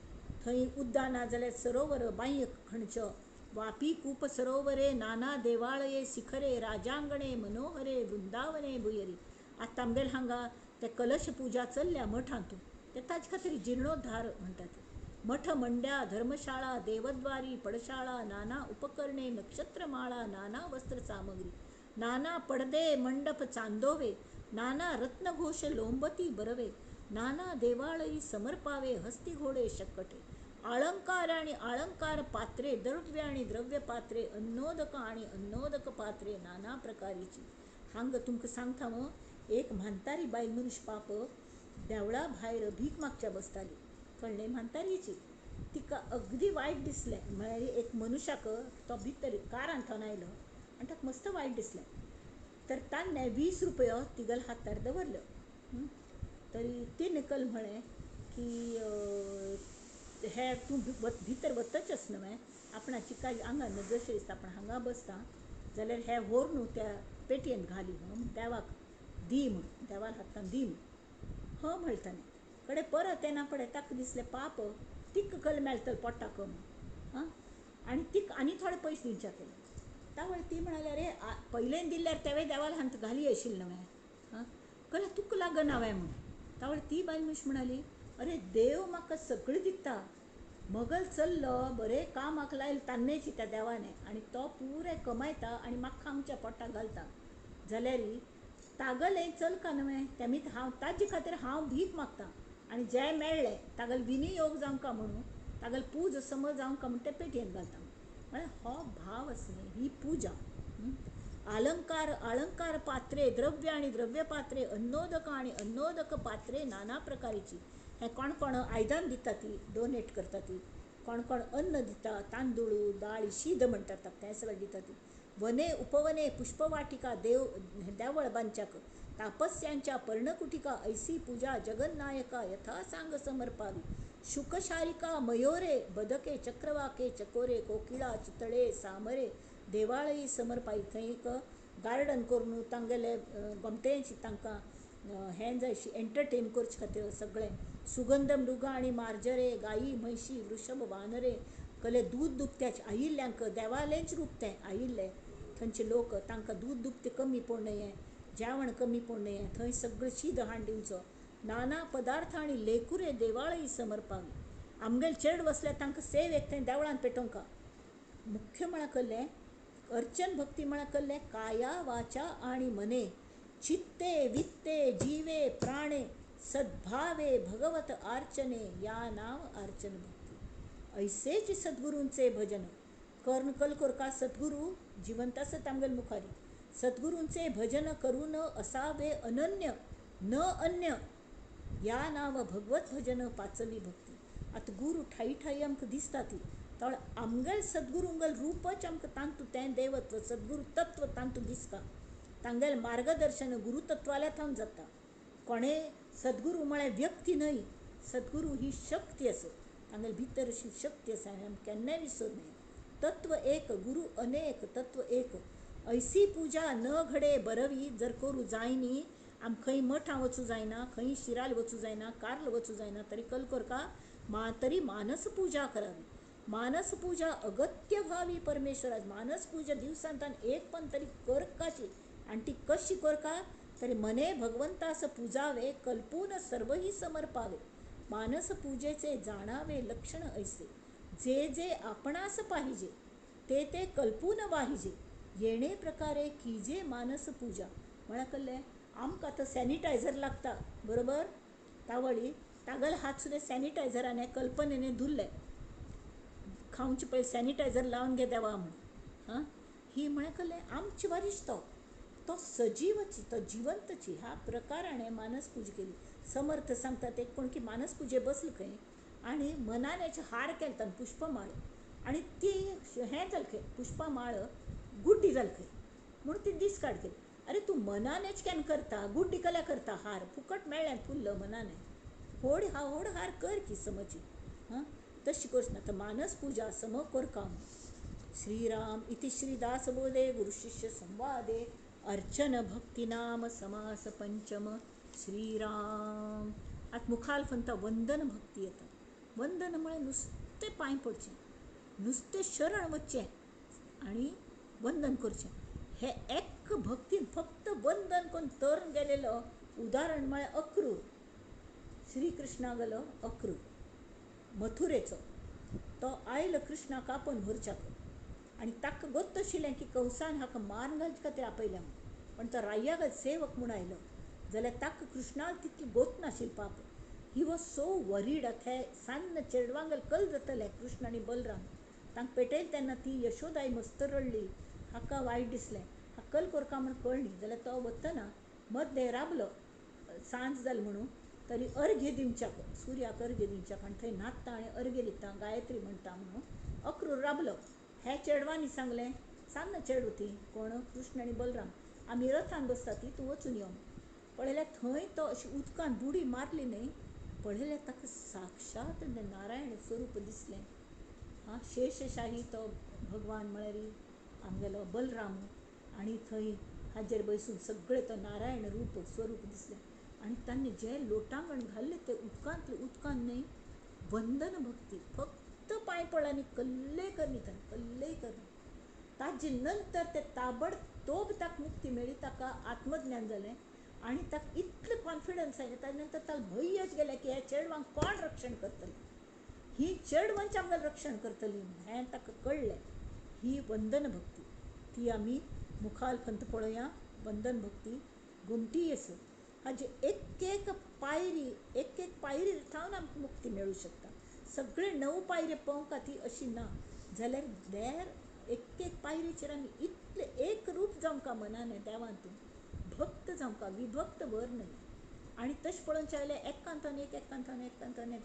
थंय उद्दां ना जाल्यार सरोवर बांय खणच्यो. वापी कूप सरोवरे नाना देवाळये शिखरे राजांगणे मनोहरे वृंदावने भुयरी. आतां आमगेले हांगा ते कलश पुजा चल्ल्या मठांतू, ते ताजे खातीर जिर्णोद्धार म्हणटात. मठ मंड्या धर्मशाळा देवद्वारी पडशाळा नाना उपकरणे नक्षत्रमाळा नाना वस्त्र सामग्री नाना पडदे मंडप चांदोवे नाना रत्नघोष लोंबती बरवे नाना देवाळयी समर्पावे हस्ती घोडे शक्कटे अळंकार आणि अळंकार पात्रे द्रव्य आणि द्रव्य पात्रे अन्नोदक आणि अन्नोदक पात्रे नाना प्रकारीची. हांगा तुमकां सांगता हांव, एक म्हांतारी बायल मनीस पाप देवळा भायर भीक मागच्या बसताली. कळ्ळें? म्हांतारीची तिका अगदी वायट दिसलें. म्हळ्यार एक मनुशाक तो भितर कारान थंय आयलो आनी ताका मस्त वायट दिसलें. तर ताणें 20 रुपयो तिगेल्या हातार दवरल्यो. तरी तिणें कल म्हळें की हे तूं भितर वतच न्हय, आपणाची काय आंगा नजर दिसता, आपण हांगा बसता जाल्यार हे व्हर न्हू त्या पेटयेन घाली म्हूण देवाक दी म्हूण, देवाक हातान दी म्हूण. ह म्हणलें ताणें. कडे परत येना पळय ताका दिसलें पाप तिका कल मेळटलो पोटाक म्हूण. आं, आनी तिका आनी थोडे पयशे दिवच्या केले. तावळ ती म्हणाली, अरे पयलेन दिल्यार तेवे देवाल हांत घाली आशिल्लें नवें, आं कळ्ळें तुका लागना हांवें म्हूण. तावळ ती बायल मनीस म्हणाली, अरे देव म्हाका सगळें दिता, मगल चल्लो बरें कामाक लायल तान्नेची त्या देवाने आनी तो पुरें कमायता आनी म्हाका आमच्या पोटाक घालता, जाल्यार तागलें चलका न्हय तेमी हांव ताजे खातीर हांव भीक मागता आनी जें मेळ्ळें तागेलो विनियोग जावंका म्हणून, तागेलो पूज समज जावंका म्हूण तें पेटयेन घालता. म्हळ्यार हो भाव आसा न्ही, ही पुजा. अलंकार अलंकार पात्रे द्रव्य आनी द्रव्य पात्रे अन्नोदक आनी अन्नोदक पात्रे नाना प्रकाराची. हें कोण कोण आयदन दिता ती डोनेट करता ती, कोण कोण अन्न दिता, तांदूळ दाळी शीद म्हणटात तें सगळें दिता ती. वने उपवने पुष्पवाटिका देव देवळ बांदच्याक तापस्यांच्या पर्णकुटिका ऐसी पूजा जगन्नायका यथा सांग समर्पावी. शुकशारिका मयोरे बदके चक्रवाके चकोरे कोकिळा चितळे सामरे देवाळयी समर्पाई. थंय एक गार्डन करून तांगेले गोमटेची तांकां हें जाय एंटरटेन करचे खातीर सगळें. सुगंध मृगां आनी मार्जरे गायी म्हैशी वृषभ वानरे कले दूद दुभत्याचे आयिल्ल्यांक देवालेंच रूप तें आयिल्लें थंयचे लोक तांकां दूद दुभतें कमी पडूं नये, जेवण कमी पडूं नये, थंय सगळें शीद हाडून दिवचो. नाना पदार्थ आनी लेकुरे देवाळयी समर्पावी. आमगेले चेड बसल्यार तांकां सेव एक थंय देवळान पेटोवंका. मुख्य म्हळ्यार कसलें अर्चन भक्ती म्हळ्यार कसलें काया वाचा आनी मने चित्ते वित्ते जीवे प्राणे सद्भावे भगवत आर्चने या नाव अर्चन भक्ती. ऐसेच सद्गुरूंचे भजन कर्ण कल कोरका सद्गुरू जिवंत आसत आमगेले मुखारी. सद्गुरूंचे भजन करून असावे अनन्य न अन्य या नाव भगवत भजन पाचवी भक्ती. आतां गुरू ठाई ठाई आमकां दिसता ती, तर आमगेल सद्गुरूंगेल रूपच आमकां तांतू तें देवत्व सद्गुरू तत्व तांतू दिसता. तांगेलें मार्गदर्शन गुरुतत्वाल्या थावन जाता. कोणें सद्गुरू म्हळ्यार व्यक्ती न्हय, सद्गुरू ही शक्ती आसा, तांगेले भितर अशी शक्ती आसा हें आमी केन्नाय विसरूं नये. तत्व एक गुरू अनेक तत्व एक. ऐसी पूजा न घडे बरवी जर करूं जायनी आम खंय मठां वचूं जायना, खंय शिराल वचूं जायना, कार्ल वचूं जायना, तरी कल कोरका मा तरी मानस पूजा करावी. मानस पूजा अगत्य व्हावी परमेश्वरा. मानस पूजा दिवसांतान एक पण तरी करकाची आनी ती कशी करका तरी मने भगवंतास पुजावे कल्पून सर्वही समर्पावे. मानस पूजेचे जाणावे लक्षण ऐसे जे जे आपणास पाहिजे ते ते कल्पून वाहिजे येणे प्रकारे कीजे मानस पूजा. म्हळ्यार कसलें आमकां आतां सॅनिटायझर लागता बरोबर, तावळी तागेले हात सुद्दां सॅनिटायझरान कल्पनेने धुल्ले, खावचे पयलीं सॅनिटायझर लावन घे देवा म्हूण. हां, ही म्हळ्यार कसलें आमची वारीश तो तो सजीवची तो जिवंतची. ह्या प्रकाराने मानस पूजा केली. समर्थ सांगतात एक कोण की मानस पूजे बसले खंय आनी मनान याचे हार केले ताणें पुष्पमाळ आनी ती हें जालें खंय पुष्पमाळ गुड्डी जाली खंय म्हणून ती डिस्कार्ड केली. अरे तूं मनानेच केन्ना करता, गुड्डी कल्या करता, हार फुकट मेळ्ळें फुल्ल मनाने, होड हा होड हार कर की समजी. हां, तशी करच ना. तर मानस पूजा सम करका. श्रीराम इति श्रीदासबोधे गुरुशिष्य संवादे अर्चन भक्ती नाम समास पंचम. श्रीराम. आतां मुखार फंता वंदन भक्ती येता. वंदन म्हळ्यार नुस्तें पांय पडचें, नुस्तें शरण वचचें आनी वंदन करचें. हे एक भक्तीन फक्त वंदन करून तर गेलेलो उदाहरण म्हळ्यार अक्रूर. श्रीकृष्णागलो अक्रूर मथुरेचो तो आयलो कृष्णाक आपोवन व्हरच्याक आनी ताका गोत्त आशिल्लें की कंसान हाका मारून घालचे खातीर आपयल्या म्हूण, पण तो राय्यागल सेवक म्हूण आयलो जाल्यार ताका कृष्णाक तितली गोत नाशिल्ली पाप. He was so worried. आतां हे सान्न चेडवांगेल कल जातलें कृष्ण आनी बलराम तांकां पेटयलें तेन्ना ती यशोदाय मस्त रडली, हाका वायट दिसलें, हाका कल कोरका म्हूण कळ्ळी. जाल्यार तो वतना मद्दे राबलो सांज जाली म्हणून तरी अर्घ्य दिवच्याक, सुर्याक अर्घ्य दिवच्याक आनी थंय न्हाता आनी अर्घ्य दिता गायत्री म्हणटा म्हणून अक्रूर राबलो. हे चेडवांनी सांगलें, सान्न चेडूं ती कोण कृष्ण आनी बलराम, आमी रथान बसता ती तूं वचून यो. पळयल्यार थंय तो अशी उदकान बुडी मारली न्हय, पळयल्यार ताका साक्षात नारायण स्वरूप दिसलें. हां, शेषशाही तो भगवान म्हळ्यार आमगेलो बलराम आनी थंय हाजेर बसून सगळें तो नारायण रूप स्वरूप दिसलें. आनी तांणी जें लोटांगण घाल्लें तें उदकांतलें उदकान न्हय वंदन भक्ती फक्त पांय पडला आनी कल्ले करनी ताणें कल्ले करनी. ताजे नंतर ते ताबडतोब ताका मुक्ती मेळ्ळी, ताका आत्मज्ञान जालें आनी ताका इतलें कॉन्फिडन्स आयलें. ताजे नंतर ताका भंयच गेलें की ह्या चेडवांक कोण रक्षण करतलें, ही चेडवांचें आमकां रक्षण करतली हें ताका कळ्ळें. ही वंदन भक्ती ती आमी मुखार खंत पळोवया. वंदन भक्ती गोमटी आसा हाजी एक एक पायरी, एक एक पायरी थावन आमकां मुक्ती मेळूं शकता. सगळे 9 पायरे पावंक ती अशी ना जाल्यार देर एक एक पायरीचेर आमी इतले एक रूप जावंक मनान देवान तूं भक्त जावंक, विभक्त भर न्हय. आनी तशें पळोवचें जाल्यार एकांतान एक एकांतान एकांतान एक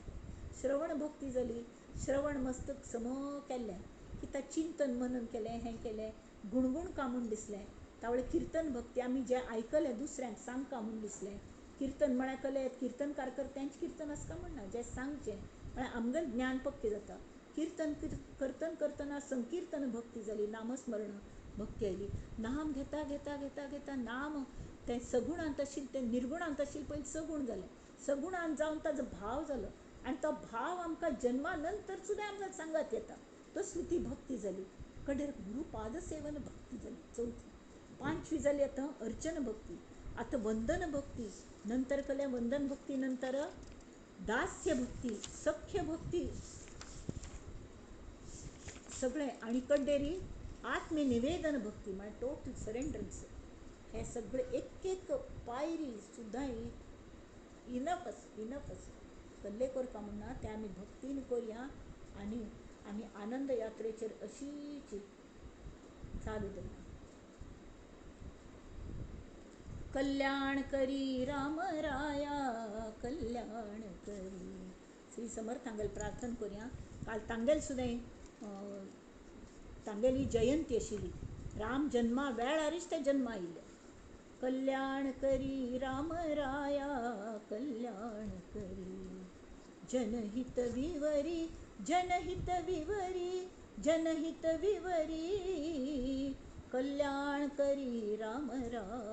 श्रवण भक्ती जाली. श्रवण मस्तक सम केल्लें की ता चिंतन मनन केलें, हें केलें, गुणगुण का म्हूण दिसलें. तावळे किर्तन भक्ती आमी जें आयकलें दुसऱ्यांक सांगका म्हूण दिसलें. किर्तन म्हळ्यार कलें किर्तनकार कर तेंच किर्तन आसता म्हण ना, जें सांगचें म्हळ्यार आमगेलें ज्ञान पक्कें जाता. किर्तन करतन करतना संकिर्तन भक्ती जाली, नामस्मरण भक्ती आयली. नाम घेता घेता घेता घेता नाम तें सगुणांत आशिल्लें तें निर्गुणांत आशिल्लें पयलीं सगूण जालें, सगुणांत जावन ताजो भाव जालो आनी तो भाव आमकां जन्मा नंतर सुद्दां आमकां सांगात येता, तसली ती भक्ती जाली. कडेर गुरुपादसेवन भक्ती जाली चवथी. पांचवी जाली आतां अर्चन भक्ती, आतां वंदन भक्ती, नंतर कलें वंदन भक्ती नंतर दास्य भक्ती, सख्य भक्ती सगळें. आनी कड्डेरी आत्मनिवेदन भक्ती म्हळ्यार टोटल सरेंडरन्स. हे सगळे एक एक पायरी सुद्दां इनफ आसा, इनफ आसा. कल्ले करपा म्हणना तें आमी भक्तीन करया आनी आमी आनंद यात्रेचेर अशीच चालू दवरया. कल्याण करी राम राया कल्याण करी. श्री समर्थ तांगेल प्रार्थना करुया. काल तांगेल सुद्दां तांगेली जयंती आशिल्ली, राम जन्मा वेळारीच ते जन्मा आयिल्ले. कल्याण करी राम राया कल्याण करी, जनहित विवरी जनहित विवरी जनहित विवरी, कल्याण करी राम राया.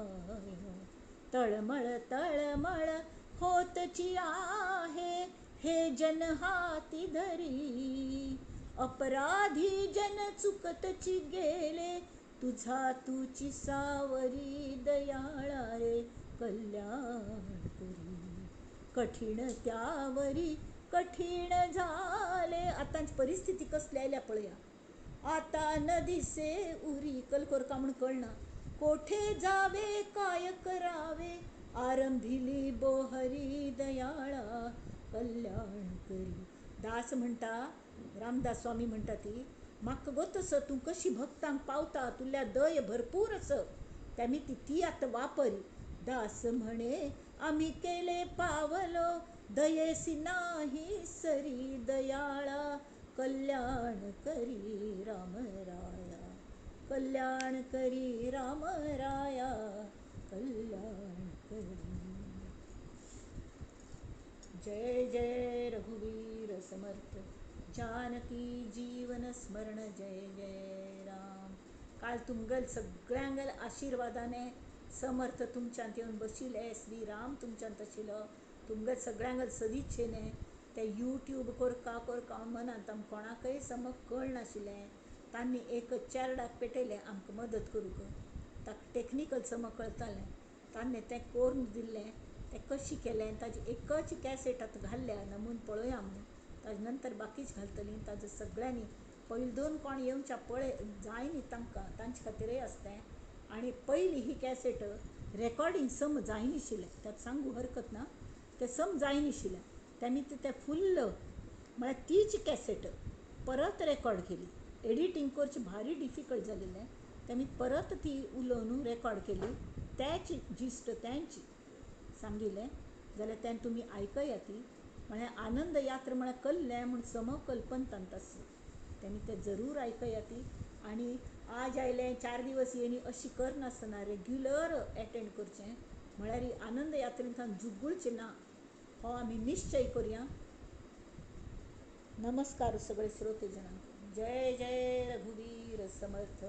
तळमळ तळमळ होतची आहे हे जन हाती धरी, अपराधी जन चुकतची गेले, तुझा तुची सावरी दयाळा रे कल्याण करी. कठीण त्यावरी कठीण झाले. आतांची परिस्थिती कसली आयल्या पळया. आता न दिसे उरी कल करका म्हूण कळना, कोठे जावे काय करावे, आरंभिली बोहरी दयाळा कल्याण करी. दास म्हणटा, रामदास स्वामी म्हणटा ती म्हाका गोत आस तूं कशी भक्तांक पावता, तुल्या दय भरपूर आस, तेमी ती आतां वापरी. दास म्हणे आमी केले पावलो, दयेसी नाही सरी दयाळा कल्याण करी राम राया कल्याण करी राम राया कल्याण करी. जय जय रघुवीर समर्थ, जानकी जीवन स्मरण जय जय राम. काल तुमगेल सगळ्यांगेल आशिर्वादाने समर्थ तुमच्यांत येवन बशिल्ले, श्री राम तुमच्यांत आशिल्लो, तुमगेल सगळ्यांगेल सदिच्छेने ते यूट्यूब करका करका मनांत आमकां कोणाकय समज कळनाशिल्लें. तांणी एक चेरडाक पेटयलें आमकां मदत करूंक, ताका टॅक्निकल समज कळटालें, तांणी तें करून दिल्लें. तें कशें केलें ताजी एकच कॅसेट आतां घाल्ल्या नमून पळोवया म्हूण, ताजे नंतर बाकीच घालतलीं. ताजे सगळ्यांनी पयलीं दोन कोण येवच्या पळय जाय न्ही तांकां, तांचे खातीरय आसता तें. आनी पयली ही कॅसेट रेकॉर्डिंग सम जायनाशिल्लें, ताका सांगू हरकत ना, तें सम जायनाशिल्लें. तेमी तें फुल्ल म्हळ्यार तीच कॅसेट परत रेकॉर्ड केली. एडिटींग करचें भारी डिफिकल्ट जालेलें, तेमी परत ती उलोवन रेकॉर्ड केली. तेच जिस्ट तेंच सांगिल्लें जाल्यार तें तुमी आयकया ती. म्हळ्यार आनंद यात्रा म्हळ्यार कल्लें म्हूण समकल्पन तांत आसलें, तेमी तें जरूर आयकया ती. आनी आज आयलें 4 दिवस येयनी अशी करनासतना रेग्युलर एटेंड करचें, म्हळ्यार आनंद यात्रेंतल्यान जुगुळचें ना हो आमी निश्चय करुया. नमस्कार सगळे श्रोतेजणांक. जय जय रघुवीर समर्थ.